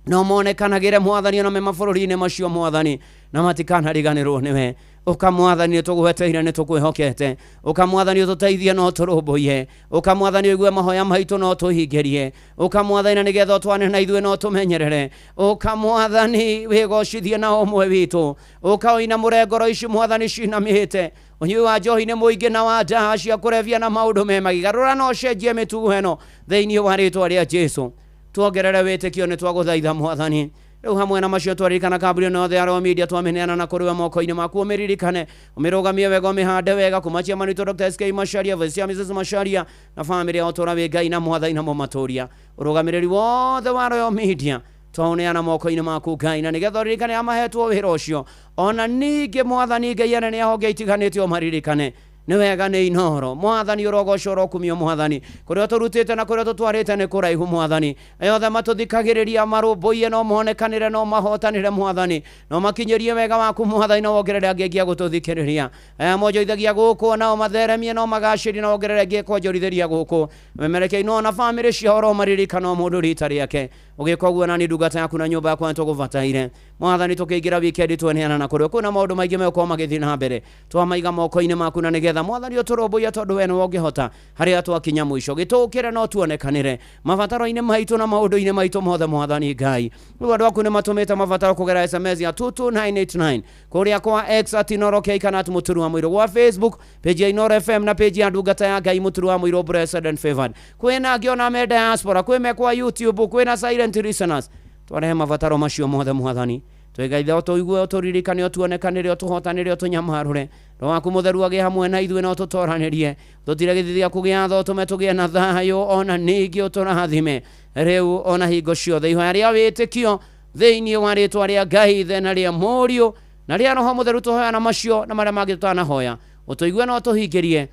no monekanagĩre, Mwathani, ona me mabũrũri-inĩ macio, Mwathani, na matikanariganĩrwo nĩwe. Ũka, Mwathani, nĩ tũgweteire, nĩ tũkwĩhokete. Ũka, Mwathani, ũtũteithie no tũrũmbũiye. Ũka, Mwathani, ũigue mahoya maitũ no tũhingĩrie. Ũka, Mwathani, na nĩgetha ũtwane na ithuĩ no tũmenyerere. Ũka, Mwathani, wĩgocithie na ũmwe witũ. Ũka ũinamũre ngoro ici, Mwathani, cinamĩte. Ũnyui wa njohi nĩ mũingĩ na wa ndawa cia kũrebia na maũndũ me magigarũra no ũcenjie mĩtugo ĩno, thĩinĩ wa rĩtwa rĩa Jesu. Tuongerere wĩtĩkio, nĩ twagũthaitha, Mwathani. Rĩu hamwe na macio twaririkana kambuni ĩno yothe ya Royal Media twamĩneana na kũrĩ we moko-inĩ maku, ũmĩririkane, ũmĩrũgamie wega, ũmĩhande wega, kuma chairman witũ Dr. SK Macharia, Vice Chair Mrs. Macharia na famĩlĩ yao, tũra wĩ Ngai na mwathani na mũmatũria. Ũrũgamĩrĩri wothe wa Royal Media twaũneana moko-inĩ maku Ngai, na nĩgetha ũririkane amahetwo wĩra ũcio. Ona ningĩ mwathani Ngai anene ahonge itiganĩte ũmaririkane. Nĩ wega nĩ Inooro. Mwathani ũrogocwo, ũrokumio mwathani. Kũrĩa ũtũrutĩte na kũrĩa ũtũtwarĩte nĩ kũraihu mwathani. Othe matũthikagĩrĩria marũmbũiye, no monekanĩre, no mahotanĩre mwathani, no makinyĩrie wega waku mwathani, na wongerere angĩ aingĩ a gũtũthikĩrĩria. Aya monjorithagia gũkũ nao matheremie, no magacĩrie, na wongerere angĩ kwonjorithĩria gũkũ. Memerekia Inooro na bamĩrĩ ciao, ũromaririkana o mũndũ rita rĩake. Ũgĩka ũguo nani ndungata yaku na nyũmba yakwa nĩtũgũbataire mwathani. Tũkĩingĩra wikendi tweneana na kũrĩ kwĩna maũndũ maingĩ megũkorwo magĩthiĩ na mbere, twamaiga moko-inĩ maku, na nĩgetha mwathani ũtũrũmbũiye, tondũ we nĩwe ũngĩhota harĩa twakinya mũico. Gĩtũkĩre no tuonekanĩre mabataro-inĩ maitũ na maũndũ-inĩ maitũ mothe mwathani Ngai. Rĩu andũ aku nĩ matũmĩte mabataro kũgerera SMS ya 22989 kũrĩa kwa X @InooroK kana @Mũturu wa Mũirũ, gwa Facebook page ya Inooro FM na page ya ndungata ya Ngai Mũturu wa Mũirũ Blessed and Favored. Kwĩna angĩ ona me diaspora, kwĩ me kwa YouTube, kwĩna silent listeners. Twarehe mabataro macio mothe mwathani, twĩgaitha ũtũigue, ũtũririkane, ũtuonekanĩre, ũtũhotanĩre, ũtũnyamarũre. Roho waku mũtheru agĩe hamwe na ithuĩ na ũtũtoranĩrie, tũtire gĩthithi gĩaku gĩa tha, ũtũme tũgĩe na thayũ, ona ningĩ ũtũrathime rĩu ona hingo ciothe. Ihoya rĩa wĩtĩkio thĩinĩ wa rĩtwa rĩa Ngai Ithe na rĩa Mũriũ na rĩa Roho Mũtheru tũhoya na macio na marĩa mangĩ tũtanahoya, ũtũigue na ũtũhingĩrie,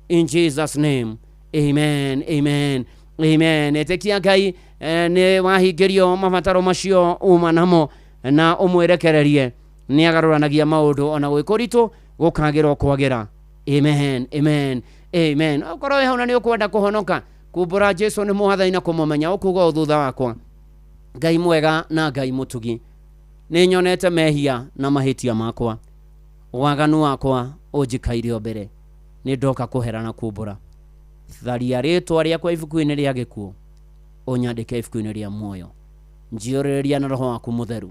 in Jesus name, amen, amen, amen. Ĩtĩkia Ngai nĩ wahingĩrio mabataro macio uma namo, na ũmwĩrekererie, nĩ agarũranagia maũndũ ona gwĩ kũritũ gũkagĩra o kwagĩra. Amen, amen, amen. Okorwo wĩ hau na nĩ ũkwenda kũhonoka, kumbũra Jesu nĩ mwathani na kũmũmenya, ũkuga ũũ thutha wakwa: Ngai mwega na Ngai mũtugi, nĩ nyonete mehia na mahĩtia makwa, waganu wakwa ũnjikaire o mbere. Nĩ ndoka kũhera na kumbũra. Tharia rĩtwa rĩakwa ibuku-inĩ rĩa gĩkuũ, ũnyandĩke ibuku-inĩ rĩa muoyo. Njiyũrĩrĩria na Roho waku Mũtheru,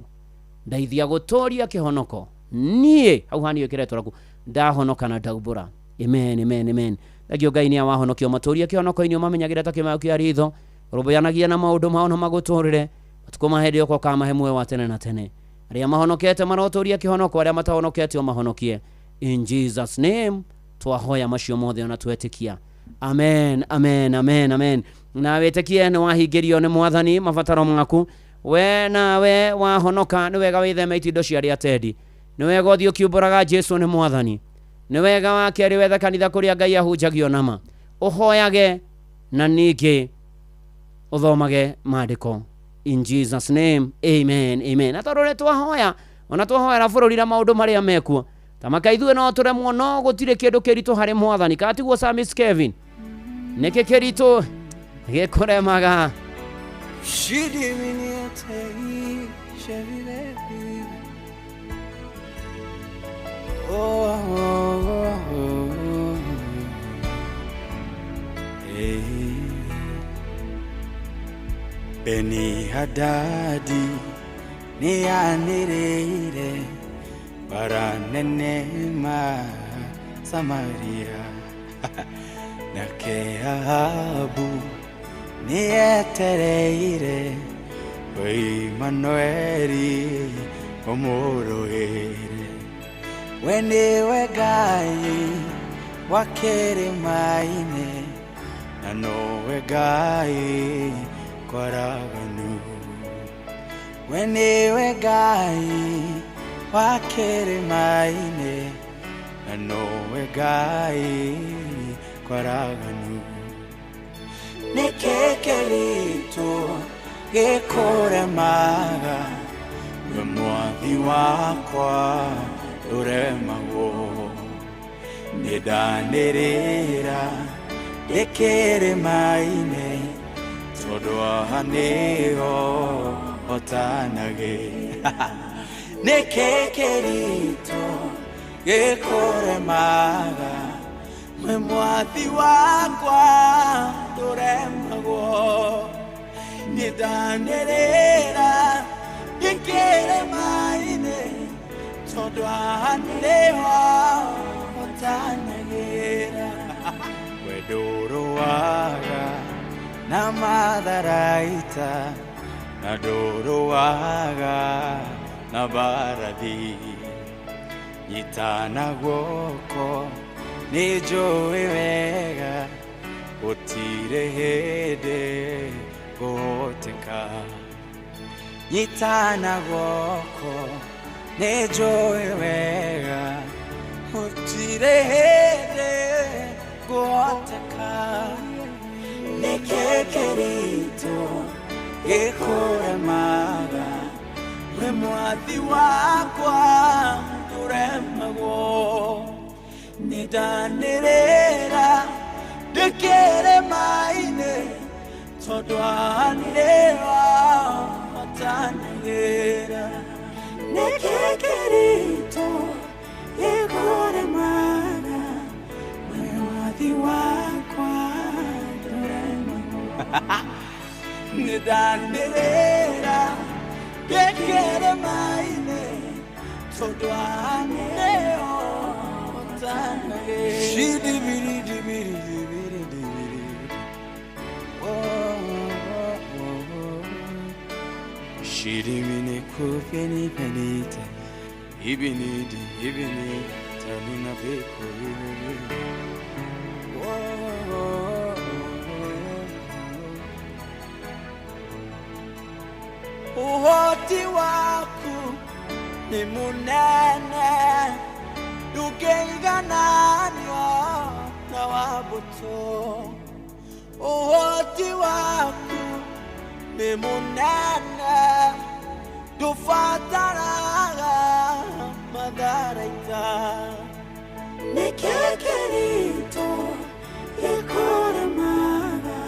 ndeithia gũtũria kĩhonoko. Niĩ hau hani wĩkĩre rĩtwa rĩaku, ndahonoka na ndaumbũra. Amen, amen, amen. Thengio Ngai nĩ awahonokio matũrie kĩhonoko-inĩ, ũmamenyagĩre ta kĩmayo kĩa ritho, rũmbũyanagia na maũndũ mao na magũtũrĩre matukũ ma hĩndĩ ĩyo ũkamahe muoyo wa tene na tene. Arĩa mahonokete marotũria kĩhonoko, arĩa matahonokete ũmahonokie, in Jesus name twahoya macio mothe ona twetĩkia. Amen, amen, amen, amen. Na wĩtĩkie nĩ wahingĩrio nĩ mwathani mabataro maku. We nawe wahonoka, nĩ wega wĩtheme itindo cia arĩa atendi. Nĩ wega ũthiĩ ũkiumbũraga Jesu nĩ mwathani. Nĩ wega wa kerĩ wethe kanitha kũrĩa Ngai ahunjagio nama, ũhoyage na ningĩ ũthomage maandĩko, in Jesus name, amen, amen. Na tondũ nĩ twahoya ona twahoera bũrũri na maũndũ marĩa mekuo, tamaka ithuĩ no tũremwo, no gũtirĩ kĩndũ kĩritũ harĩ mwathani. Kana tiguo, Samis Kevin? Nĩkĩ kĩritũ gĩkũremaga? Oh, oh, oh, hey. Beni Hadadi nĩanĩrĩire bara nene ma Samaria, nake Ahabu nĩetereire Imanueli ũmũrũĩre. We nĩwe Ngai wa kĩrĩma-inĩ, na nowe Ngai kwaraganu. We nĩwe Ngai wa kĩrĩma-inĩ, na nowe Ngai kwaraganu. Nĩkĩ kĩritũ gĩkũremaga? We mwathi wakwa ndũremagwo. Nĩndanĩrĩra ndĩ kĩrĩma-inĩ, tondũ haha nĩho hotanagĩra. Nĩkĩ kĩritũ gĩkũremaga? We mwathi wakwa ndũremagwo. Nĩndanĩrĩra ndĩ kĩrĩma-inĩ, tondũ haha nĩho hotanagĩra. We ndũrũaga na matharaita. na ndũrũaga na mbarathi. Nyitana guoko nĩ njũĩ wega gũtirĩ hĩndĩ ngũhoteka. Nyitana guoko nĩ njũĩ wega gũtirĩ hĩndĩ ngũhoteka. Nĩkĩ kĩritũ gĩkũremaga we mwathi wakwa ndũremagwo. Nĩndanĩrĩra ndĩkĩrĩma-inĩ tondũ haha nĩho matanagĩra. Nĩkĩ kĩritũ gĩkũremaga we mwathi wakwa ndũremagwo. Nĩndanĩrĩra ndĩkĩrĩma-inĩ tondũ haha nĩho matanagĩra. Shidibiri-dibiri-dibiri-dibiri. Shirimini kupeni penite ibinidi ibini tanina beko ibini. Uhoti waku ni munene ndũngĩigananio na wa mbũtũ. Uhoti waku ni munene ndũbataraga matharaita. Nĩkĩ kĩritũ gĩkũremaga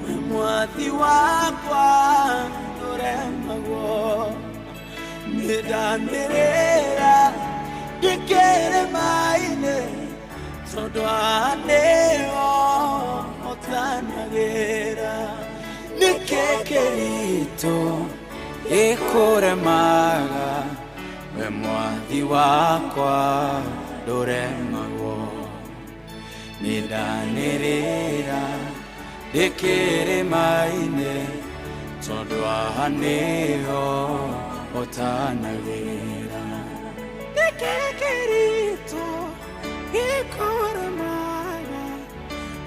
we mwathi wakwa ndũremagwo. Nĩndanĩrĩra ndĩkĩrĩma-inĩ tondũ haha nĩho ũtanagĩra. Nĩkĩ kĩritũ gĩkũremaga we mwathi wakwa ndũremagwo. Nĩndanĩrĩra ndĩkĩrĩma-inĩ tondũ haha nĩho ũtanagĩra. Nĩkĩ kĩritũ gĩkũremaga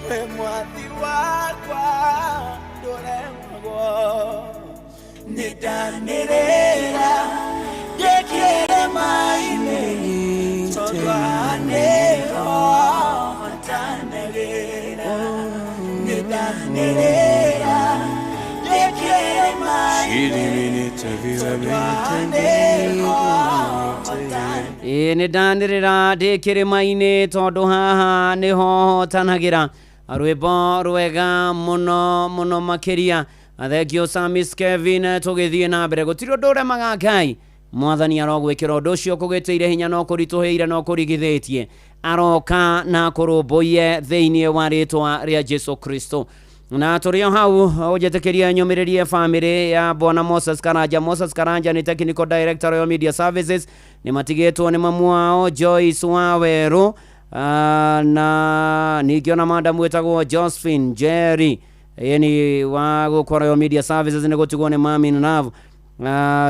we mwathi wakwa ndũremagwo. Nĩndanĩrĩra ndĩkĩrĩma-inĩ tondũ haha nĩho ũtanagĩra. Nĩndanĩrĩra ndĩkĩrĩma-inĩ tondũ haha nĩho ũtanagĩra. Ĩĩ nĩndanĩrĩra ndĩ kĩrĩma-inĩ tondũ haha nĩho hotanagĩra. Rwĩmbo rwega mũno mũno makĩria. Thengio Samis Kevin, tũgĩthiĩ na mbere. Gũtirĩ ũndũ ũremaga Ngai. Mwathani arogwĩkĩra ũndũ ũcio kũgĩtĩire hinya no kũritũhĩire no kũrigithĩtie. Aroka na kũrũmbũiye thĩinĩ wa rĩtwa rĩa Jesu Kristo. Na tũrĩ o hau ũnjĩtĩkĩrie nyũmĩrĩrie famĩlĩ ya Bwana Moses Karanja. Moses Karanja nĩ technical director Royal Media Services. Nĩ matigĩtwo nĩ mamu wao Joyce Wawerũ, na ningĩ ona madam wĩtagwo Josephine Jerry yani wa gũkũ Royal Media Services nĩ gũtigwo nĩ mami Nav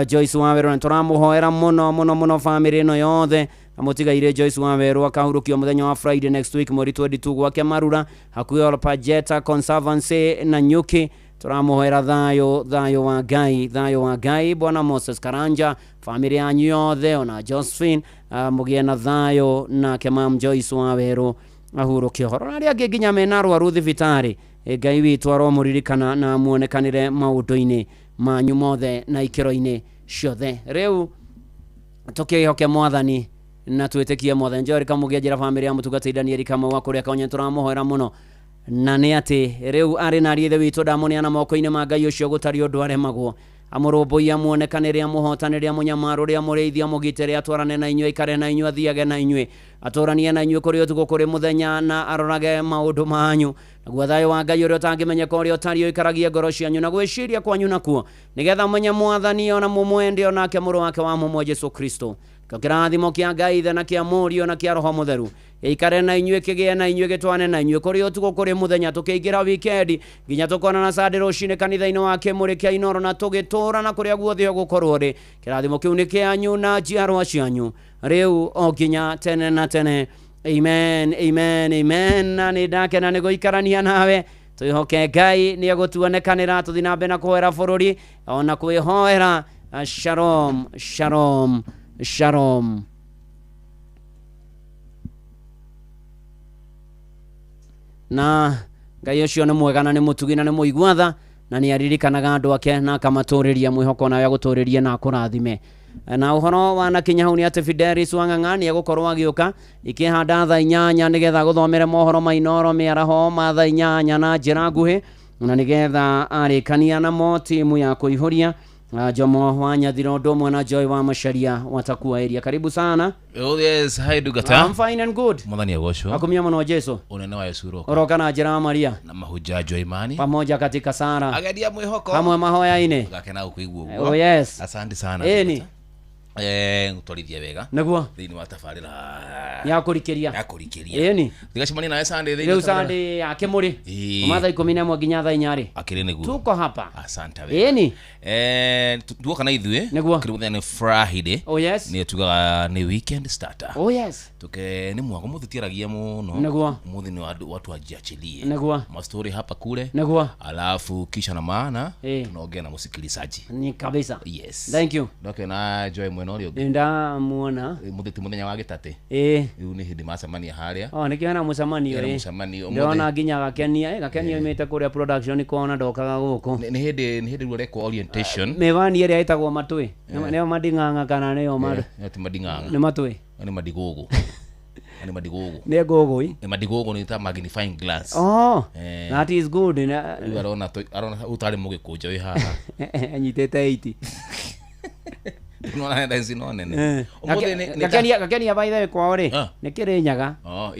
Joyce Wawerũ. Na tũramũhoera mũno mũno mũno famĩlĩ ĩno yothe. Amũtigaire Joyce Wawerũ akahurũkio mũthenya wa Friday next week mweri 22 gwake Marura hakuhĩ Olpajeta Conservancy na Nyuki. Tũramũhoera thayũ, thayũ wa Ngai, thayũ wa Ngai. Bwana Moses Karanja, famĩlĩ yanyu yothe ona Josephine, mũgĩe na thayũ nake mam Joyce Wawerũ ahurũkio. Horo na arĩa angĩ nginya mena arwaru thibitarĩ, Ngai witũ aromũririkana na muonekanĩre maũndũ-inĩ manyu mothe na ikĩro-inĩ ciothe. Rĩu tũkĩhoke Mwathani na twĩtĩkie Mwathani. Njorĩ Kamũgĩa njĩra famĩlĩ ya mũtungatĩri Daniel Kamau wa kũrĩa Kaũnya, tũramũhoera mũno. Na nĩ atĩ rĩu arĩ na ariĩ ithe witũ ndamũneana moko-inĩ ma Ngai ũcio gũtarĩ ũndũ aremagwo. Amũrũmbũiye, amuonekanĩre, amũhotanĩre, amũnyamarũre, amũrĩithie, amũgitĩre, atwarane na inyuĩ, aikare na inyuĩ, athiage na inyuĩ, atũranie na inyuĩ kũrĩ ũtukũ kũrĩ mũthenya, na arorage maũndũ manyu. Naguo thayũ wa Ngai ũrĩa ũtangĩmenyeka ũrĩa ũtariĩ ũikaragie ngoro cianyu na gwĩciria kwanyu nakuo, nĩgetha mũmenye Mwathani ona mũmwende onake mũrũ wake wa mũmwe Jesu Kristo. Kĩrathimo kĩa Ngai Ithe na kĩa Mũriũ na kĩa Roho Mũtheru gĩikare na inyuĩ, kĩgĩe na inyuĩ, gĩtwane na inyuĩ kũrĩ ũtukũ kũrĩ mũthenya, tũkĩingĩra wikendi nginya tũkonana Sunday rũcinĩ kanitha-inĩ wa Kĩmũrĩ kĩa Inooro, na tũgĩtũũra na kũrĩa guothe ũgũkorwo rĩ. Kĩrathimo kĩu nĩ kĩanyu na njiarwa cianyu rĩu o nginya tene na tene. Amen, amen, amen. Na nĩ ndakena nĩ gũikarania nawe. Twĩhoke Ngai nĩ egũtuonekanĩra, tũthiĩ na mbere na kũhoera bũrũri ona kwĩhoera. Shalom, shalom, shalom. Na Ngai ũcio nĩ mwega na nĩ mũtugi na nĩ mũigua tha, na nĩ aririkanaga andũ ake na akamatũrĩria mwĩhoko, nawe agũtũrĩrie na akũrathime. Na ũhoro wanakinya hau nĩ atĩ Fidelis Wang'ang'a nĩ egũkorwo agĩũka ikĩhanda thaa 8 nĩgetha gũthomere mohoro ma Inooro mĩaraho ma thaa 8 na njĩra nguhĩ, na nĩgetha arĩkania namo timu ya kũihũria Jomo wa Nyathiro ũndũ ũmwe na Joy wa Macharia watakuwa area. Karibu sana. Oh yes, hi Dugata. I'm fine and good. Mwathani agocwo. Akumia mũno Jesu. Unene wa Yesu uroka. Ũroka na njĩra ya Maria. Na mahujaji wa imani. Pamoja katika sara. Ageria mwĩhoko. Hamwe mahoya-inĩ. Gakena gũkũigua ũguo. Oh yes. Asante sana. Ĩni. Ngũtwarithia wega. Nĩguo. Thĩinĩ wa tabarĩra ya kũrikĩria. Ya kũrikĩria. Ĩni. Tigacemania nawe Sunday thĩinĩ. Rĩu Sunday ya Kĩmũrĩ. Kuma thaa 11 nginya thaa 4 rĩ. Akĩrĩ nĩguo. Tuko hapa. Asante wega. Ĩni. Tuoka na ithuĩ. Nĩguo. Kĩrĩ mũthenya nĩ Friday. Oh yes. Nĩ tugaga nĩ weekend starter. Oh yes. Tuke nĩ mwaka mũthĩ tiaragia mũno. Nĩguo. Mũthĩ nĩ watu wajiachilie. Nĩguo. Mastori hapa kule. Nĩguo. Alafu kisha na maana tunaongea na msikilizaji. Ni kabisa. Yes. Thank you. Ndoke na Joy mwena ũrĩa ũngĩ. Ndamuona. Mũthĩ ti mũthenya wa gĩtatĩ. Rĩu nĩ hĩndĩ macemania harĩa. Oh, nĩkĩo hena mũcemanio Hena ĩ. mũcemanio. Ndĩrona nginya Gakenia, Gakenia oimĩte kũrĩa production kuona ndokaga gũkũ. Nĩ hĩndĩ rĩu arekwo orientation. Mĩwani ĩrĩa ĩtagwo matũĩ. Nĩyo manding'ang'a kana nĩyo mandũ. Ti manding'ang'a. Nĩ matũĩ. Nĩ madigũgũ. Nĩ madigũgũ. Nĩ ngũgũi. Nĩ madigũgũ nĩ ta magnifying glass. Oh, that is good. Rĩu arona ũtarĩ mũgĩkũnjo wĩ haha. Anyitĩte 80. Nona nenda ici no nene. Gakenia Gakenia by the way kwao rĩ nĩ Kĩrĩnyaga. Oh,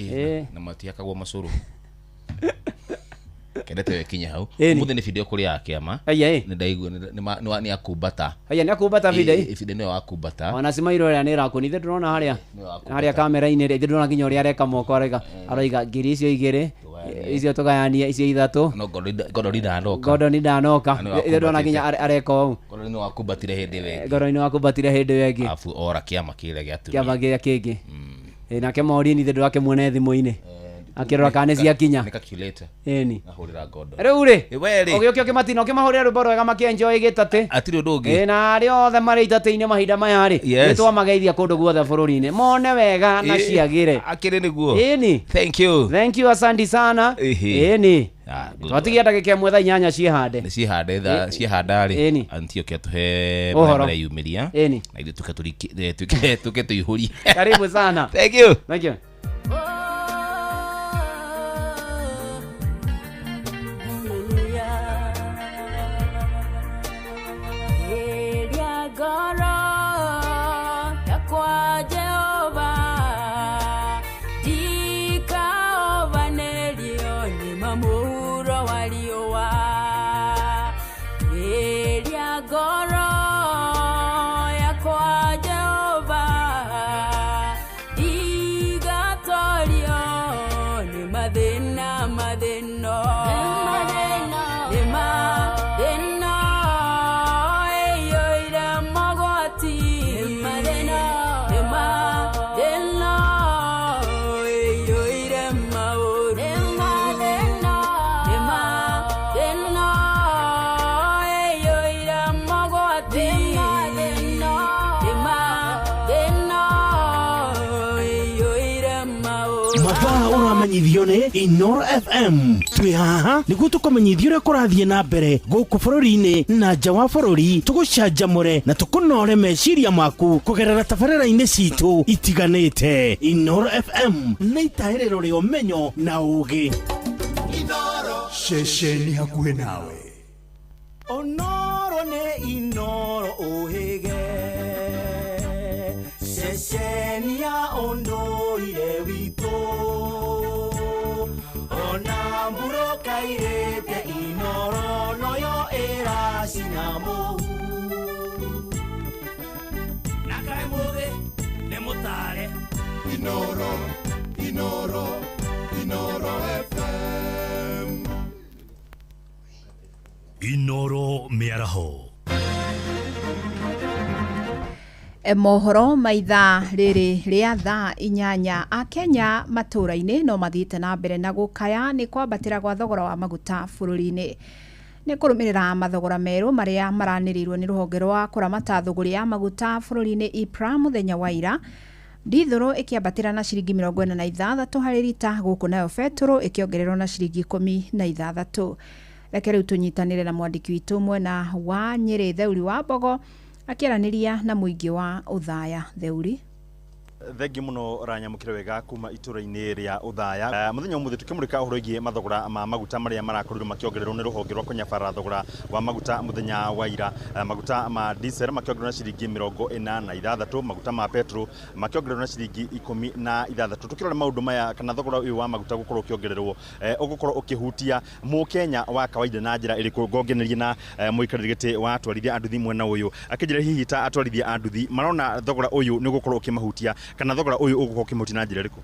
na matiakagwo macũrũ. Kendete wekinye hau. Ũmũthĩ nĩ video kũrĩ ya kĩama. Nĩ ndaigua nĩ akumbata. Aya nĩ akumbata video. Video nĩyo akumbata. Ona cimairo ĩrĩa nĩ ĩrakũni. Ithe ndĩrona harĩa harĩa kamera-inĩ rĩ, ithe ndĩrona nginya ũrĩa areka moko araiga aroiga ngiri icio igĩrĩ icio tũgayanie icio ithatũ. No Gordon ndanoka. Gordon ndanoka. Ithe ndĩrona nginya areka ũũ. Gordon nĩ wakumbatire hĩndĩ ĩyo ĩngĩ. Gordon nĩ wakumbatire hĩndĩ ĩyo ĩngĩ. Afu ora kĩama kĩrĩa gĩa atumia. Kĩama kĩrĩa kĩngĩ. Nake Maureen ithe ndũrakĩmuone thimũ-inĩ. Akĩrora kana nĩ ciakinya. Nĩ calculator. Ĩni. Ahũrĩra Gordon. Rĩu rĩ, ũgĩũke ũkĩmatina ũkĩmahũrĩra rwĩmbo rwega makĩenjoy gĩtatĩ. Hatirĩ ũndũ ũngĩ. Na arĩa othe marĩ itatĩ-inĩ mahinda maya rĩ, nĩ twamageithia kũndũ guothe bũrũri-inĩ. Mone wega na ciagĩre. Akĩrĩ nĩguo. Ĩni. Thank you. Thank you, asante sana. Ĩni. Twatigia ndagĩka ĩmwe thaa 8 ciĩhande. Nĩ ciĩhande thaa ciĩhanda rĩ. Antioch atũhe ũhoro mareyumĩria. Ĩni. Na ithuĩ tũke tũihũrie. Karibu sana. Thank you. Thank you. Inooro FM twĩ haha nĩguo tũkũmenyithia ũrĩa kũrathiĩ na mbere gũkũ bũrũri-inĩ na nja wa bũrũri, tũgũcanjamũre na tũkũnore meciria maku kũgerera tabarĩra-inĩ citũ itiganĩte. Inooro FM nĩ itahĩrĩro rĩa ũmenyo na ũũgĩ. Ceceni hakuhĩ nawe. Onoro nĩ Inooro ũhĩge, ceceni ya ũndũire witũ. Ona mburoka irĩte Inooro noyo ĩracina mũhu. Na kaĩ mũthĩ Inoro, Inoro, Inoro FM. Inoro mĩaraho. Mohoro maitha rĩrĩ rĩa thaa 8 a Kenya matũũra-inĩ no mathiĩte na mbere na gũkaya nĩ kwambatĩra gwa thogora wa maguta bũrũri-inĩ. Nĩ kũrũmĩrĩra mathogora merũ marĩa maranĩrĩirwo nĩ rũhonge rwa kũramata thũgũrĩ ya maguta bũrũri-inĩ EPRA mũthenya wa ira. Ndithũrũ ĩkĩambatĩra na ciringi 46 harĩ rita, gũkũ nayo betũrũ ĩkĩongererwo na ciringi 16. Reke rĩu tũnyitanĩre na mwandĩki witũ mwena wa Nyĩrĩ Theuri wa Mbogo akĩaranĩria na mũingĩ wa Othaya. Theuri. Thengi muno ranyamukire wega kuma itura-inĩ rĩa Othaya. Muthenya ũmũthĩ tukĩmũrĩka ũhoro wĩgiĩ mathogora ma maguta marĩa marakorirwo makĩongererwo nĩ rũhonge rwa kũnyabara thogora wa maguta mũthenya wa ira. Maguta ma diesel makĩongererwo na ciringi 46, maguta ma petrol makĩongererwo na ciringi 16. Tukĩrora maũndũ maya kana thogora ũyũ wa maguta gũkorwo ũkĩongererwo ũgũkorwo ũkĩhutia mũkenya wa kawaida na njĩra ĩrĩkũ? Ngongenerie na mũikarĩri gĩtĩ wa atwarithia a nduthi mwena ũyũ akĩnjĩra hihi ta atwarithia a nduthi marona thogora ũyũ nĩ ũgũkorwo ũkĩmahutia kana thogora ũyũ ũgũkorwo ũkĩmahutia na njĩra ĩrĩkũ?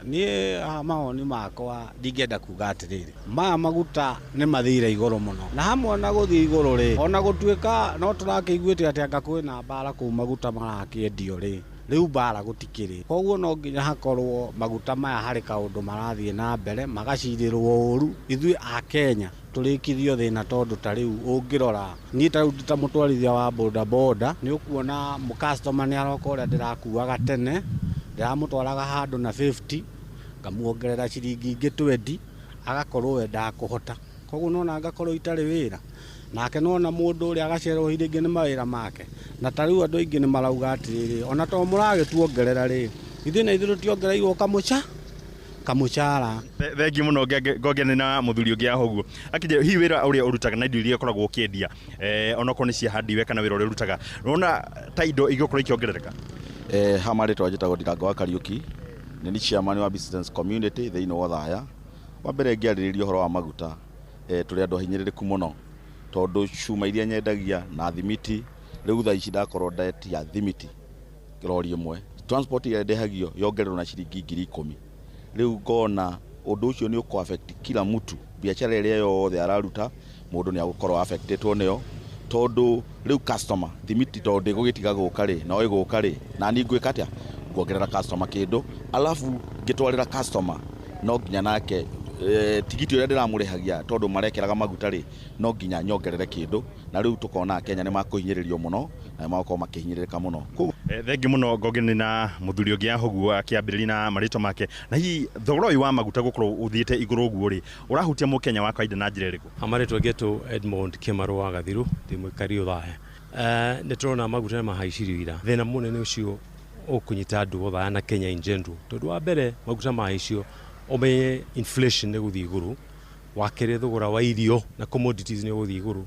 Niĩ mawoni makwa ndingĩenda kuga atĩrĩrĩ, maya maguta nĩ mathire igũrũ mũno, na hamwe na gũthiĩ igũrũ rĩ, ona gũtuĩka no tũrakĩiguĩte atĩ anga kwĩna mbara kũu maguta marakĩendio rĩ, rĩu mbara gũtikĩrĩ, koguo no nginya hakorwo maguta maya harĩ kaũndũ marathiĩ na mbere magacirĩrwo ũru ithuĩ a Kenya tũrĩkithio thĩna, tondũ ta rĩu ũngĩrora niĩ ta rĩu ta mũtwarithia wa boda boda nĩ ũkuona mũcustomer nĩ aroka ũrĩa ndĩrakuaga tene, ndĩramũtwaraga handũ na 50 ngamuongerera ciringi ingĩ 20 agakorwo we ndakũhota, koguo nona ngakorwo itarĩ wĩra nake, nona mũndũ ũrĩa agacererwo rĩngĩ nĩ mawĩra make. Na ta rĩu andũ aingĩ nĩ marauga atĩrĩrĩ, ona to mũragĩtuongerera rĩ, ithuĩ na ithuĩ tũtiongereirwo kamũcara. Thengi mũno ngongene na mũthuri ũngĩ haha ũguo akĩnjĩra hihi wĩra ũrĩa ũrutaga na indo iria ũkoragwo ũkĩendia onokorwo nĩ cia hardware kana wĩra ũrĩa ũrutaga, ũrona ta indo igũkorwo ikĩongerereka? Ha marĩtwa njĩtagwo Ndirango wa Kariũki, nĩ ni chairman wa business community thĩinĩ wa Othaya. Wa mbere ngĩarĩrĩria ũhoro wa maguta, tũrĩ andũ ahinyĩrĩrĩku mũno tondũ cuma iria nyendagia na thimiti rĩu thaa ici ndakorwo ndetia thimiti rori ĩmwe, transport ĩrĩa ndĩhagio yongererwo na ciringi 10,000. Rĩu ngona ũndũ ũcio nĩ ũkũ affect kila mtu, biacara ĩrĩa yothe araruta mũndũ nĩ agũkorwo affectĩtwo nĩyo, tondũ rĩu customer thimiti tondũ ndĩgũgĩtiga gũka rĩ, no ĩgũka rĩ, na niĩ ngwĩka atĩa? Nguongerera customer kĩndũ, alafu ngĩtwarĩra customer no nginya nake tigiti ũrĩa ndĩramũrĩhagia tondũ marekĩraga maguta rĩ, no nginya nyongerere kĩndũ, na rĩu tũkona Kenya nĩ makũhinyĩrĩrio mũno na nĩ magũkorwo makĩhinyĩrĩrĩka mũno. Thengi mũno ngongene na mũthuri ũngĩ haha ũguo akĩambĩrĩria na marĩtwa make. Na hihi thogora ũyũ wa maguta gũkorwo ũthiĩte igũrũ ũguo rĩ, ũrahutia mũkenya wa kawaida na njĩra ĩrĩkũ? Marĩtwa ngetwo Edmond Kĩmarũ wa Gathiru, ndĩ mũikari Othaya. Nĩ tũrona maguta nĩ mahaicirio ira. Thĩna mũnene ũcio ũkũnyita andũ Othaya na Kenya in general, tondũ wa mbere maguta mahaicio ũmenye inflation nĩ gũthiĩ igũrũ, wa kerĩ thogora wa irio na commodities nĩ ũgũthiĩ igũrũ,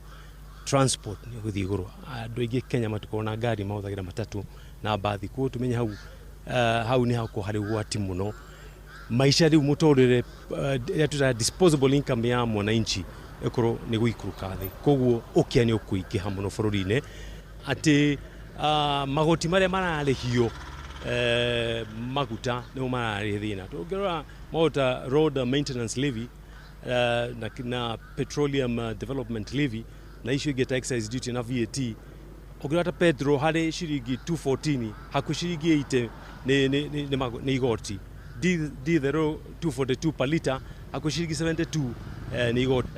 transport nĩ ũgũthiĩ igũrũ. Andũ aingĩ Kenya matikoragwo na ngari, mahũthagĩra matatũ na mbathi, koguo tũmenye hau hau nĩ hakoragwo harĩ ũgwati mũno. Maica rĩu mũtũrĩre ĩrĩa twĩtaga disposable income ya mwananchi ĩkorwo nĩ gũikũrũka thĩ, koguo ũkĩa nĩ ũkũingĩha mũno bũrũri-inĩ, atĩ magoti marĩa mararĩhio maguta nĩmo mararĩhe thĩna. Tũngĩrora maũndũ road maintenance levy na petroleum development levy na icio ingĩ ta excise duty na VAT, ũngĩrora ta petrol harĩ ciringi 214 hakuhĩ ciringi 80 nĩ igoti, dithero 242 per litre hakuhĩ ciringi 72 nĩ igoti.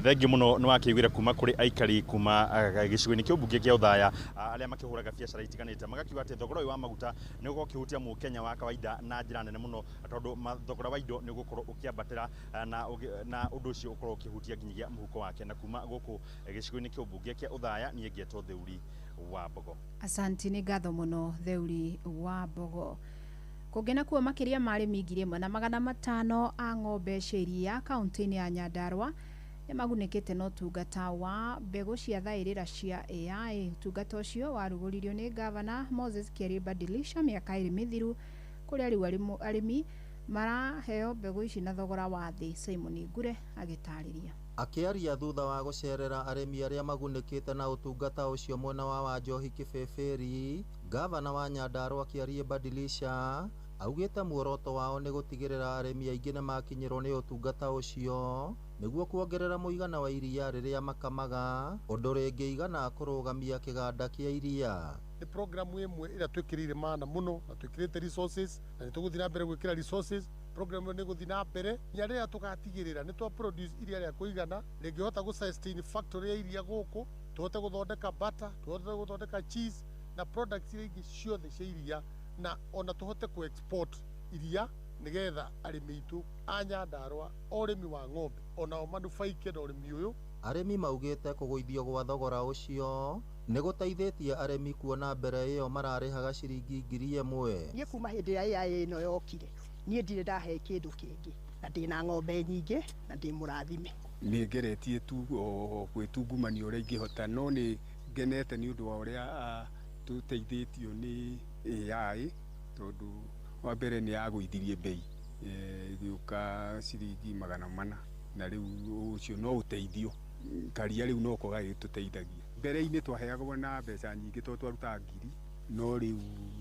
Thengi mũno nĩ wakĩiguire kuma kũrĩ aikari kuma gĩcigo-inĩ kĩa ũmbunge kĩa Othaya arĩa makĩhũraga biacara itiganĩte, magakiuga atĩ thogora ũyũ wa maguta nĩ ũgũkorwo ũkĩhutia mũkenya wa kawaida na njĩra nene mũno, tondũ thogora wa indo nĩ ũgũkorwo ũkĩambatĩra na ũndũ ũcio ũkorwo ũkĩhutia nginyagia mũhuko wake. Na kuma gũkũ gĩcigo-inĩ kĩa ũmbunge kĩa Othaya, niĩ ngetwo Theuri wa Mbogo. Asanti, nĩ ngatho mũno Theuri wa Mbogo. Kũngĩ nakuo makĩria ma arĩmi 1,500 a ng'ombe cia iria kaũntĩ-inĩ ya Nyandarua nĩ magunĩkĩte na ũtungata wa mbegũ cia thaĩrĩra cia AI. Ũtungata ũcio warugũririo nĩ ngavana Moses Kĩarie Badilisha mĩaka 2 mĩthiru, kũrĩa rĩu arĩmi maraheo mbegũ ici na thogora wa thĩ. Simon Ngure agĩtarĩria. Akĩaria thutha wa gũcerera arĩmi arĩa magunĩkĩte na ũtungata ũcio mwena wa Wanjohi Kĩbĩbĩri, ngavana wa Nyandarua Kĩarie Badilisha Augĩte muoroto wao nĩ gũtigĩrĩra arĩmi aingĩ nĩmakinyĩrwo nĩ ũtungata ũcio nĩguo kuongerera mũigana wa iria rĩrĩa makamaga ũndũ rĩngĩigana kũrũgamia kĩganda kĩa iria. Nĩ programu ĩmwe ĩrĩa twĩkĩrĩire maana mũno na twĩkĩrĩte resources na nĩ tũgũthiĩ na mbere gwĩkĩra resources. Program ĩyo nĩ ĩgũthiĩ na mbere nginya rĩrĩa tũgatigĩrĩra nĩ twa produce iria rĩa kũigana rĩngĩhota gũ sustain factory ya iria gũkũ, tũhote gũthondeka butter, tũhote gũthondeka cheese na products iria ingĩ ciothe cia iria, na ona tũhote kũ export iria nĩgetha arĩmi aitũ a Nyandarua ũrĩmi wa ng'ombe onao manufaike na ũrĩmi ũyũ. Arĩmi maugĩte kũgũithio gwa thogora ũcio nĩ gũteithĩtie arĩmi kuona mbere ĩyo mararĩhaga ciringi 1,000. Niĩ kuma hĩndĩ ĩrĩa AI ĩno yokire niĩ ndirĩ ndahe kĩndũ kĩngĩ na ndĩna ng'ombe nyingĩ na ndĩ mũrathime. Nĩ ngeretie tu o gwĩtungumania ũrĩa ingĩhota, no nĩ ngenete nĩ ũndũ wa ũrĩa tũteithĩtio nĩ AI, tondũ wa mbere nĩ yagũithirie bei ĩgĩũka ciringi 400 na rĩu ũcio no ũteithio karia rĩu no ko gagĩtũteithagia. Mbere-inĩ twaheagwo na mbeca nyingĩ tondũ twarutaga 1,000, no rĩu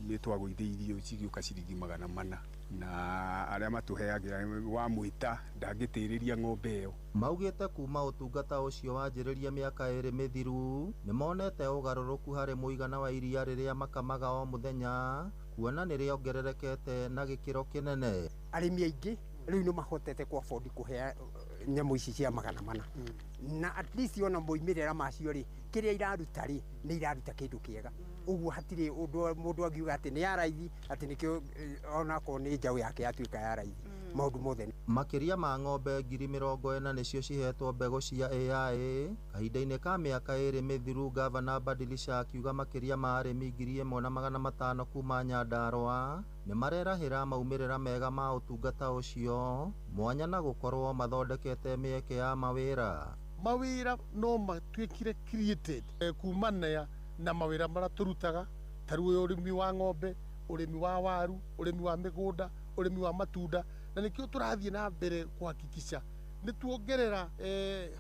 nĩ twagũithĩirio cigĩũka ciringi 400 na arĩa matũheagĩra wamwĩta ndangĩtĩrĩria ng'ombe ĩyo. Maugĩte kuma ũtungata ũcio wanjĩrĩria mĩaka 2 mĩthiru nĩmonete ũgarũrũku harĩ mũigana wa iria rĩrĩa makamaga o mũthenya kuona nĩrĩongererekete na gĩkĩro kĩnene. Arĩmi aingĩ rĩu nĩ mahotete ku afford kũhea nyamũ ici cia 400 na at least ona moimĩrĩra macio rĩ kĩrĩa iraruta rĩ nĩ iraruta kĩndũ kĩega. Ũguo hatirĩ ũndũ mũndũ angiuga atĩ nĩ ya raithi atĩ nĩkĩo onakorwo nĩ njaũ yake yatuĩka ya raithi maũndũ mothe. Makĩria ma ng'ombe 40,000 nĩcio cihetwo mbegũ cia AI kahinda-inĩ ka mĩaka 2 mĩthiru. Gavana Badilisha akiuga makĩria ma arĩmi 1,500 kuma Nyandarua nĩmarerahĩra maumĩrĩra mega ma ũtungata ũcio mwanya na gũkorwo mathondekete mĩeke ya mawĩra. Mawĩra no matuĩkire created kumana na mawĩra marĩa tũrutaga ta rĩu ũrĩmi wa ng'ombe, ũrĩmi wa waru, ũrĩmi wa mĩgũnda, ũrĩmi wa matunda, na nĩkĩo tũrathiĩ na mbere kuhakikisha nĩ tuongerera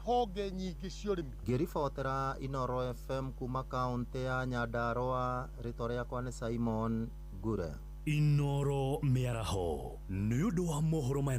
honge nyingĩ cia ũrĩmi. Ngĩribotera Inooro FM kuma kaũntĩ ya Nyandarua, rĩtwa rĩakwa nĩ Simon Ngure. Inooro mĩaraho nĩ ũndũ wa mohoro maya.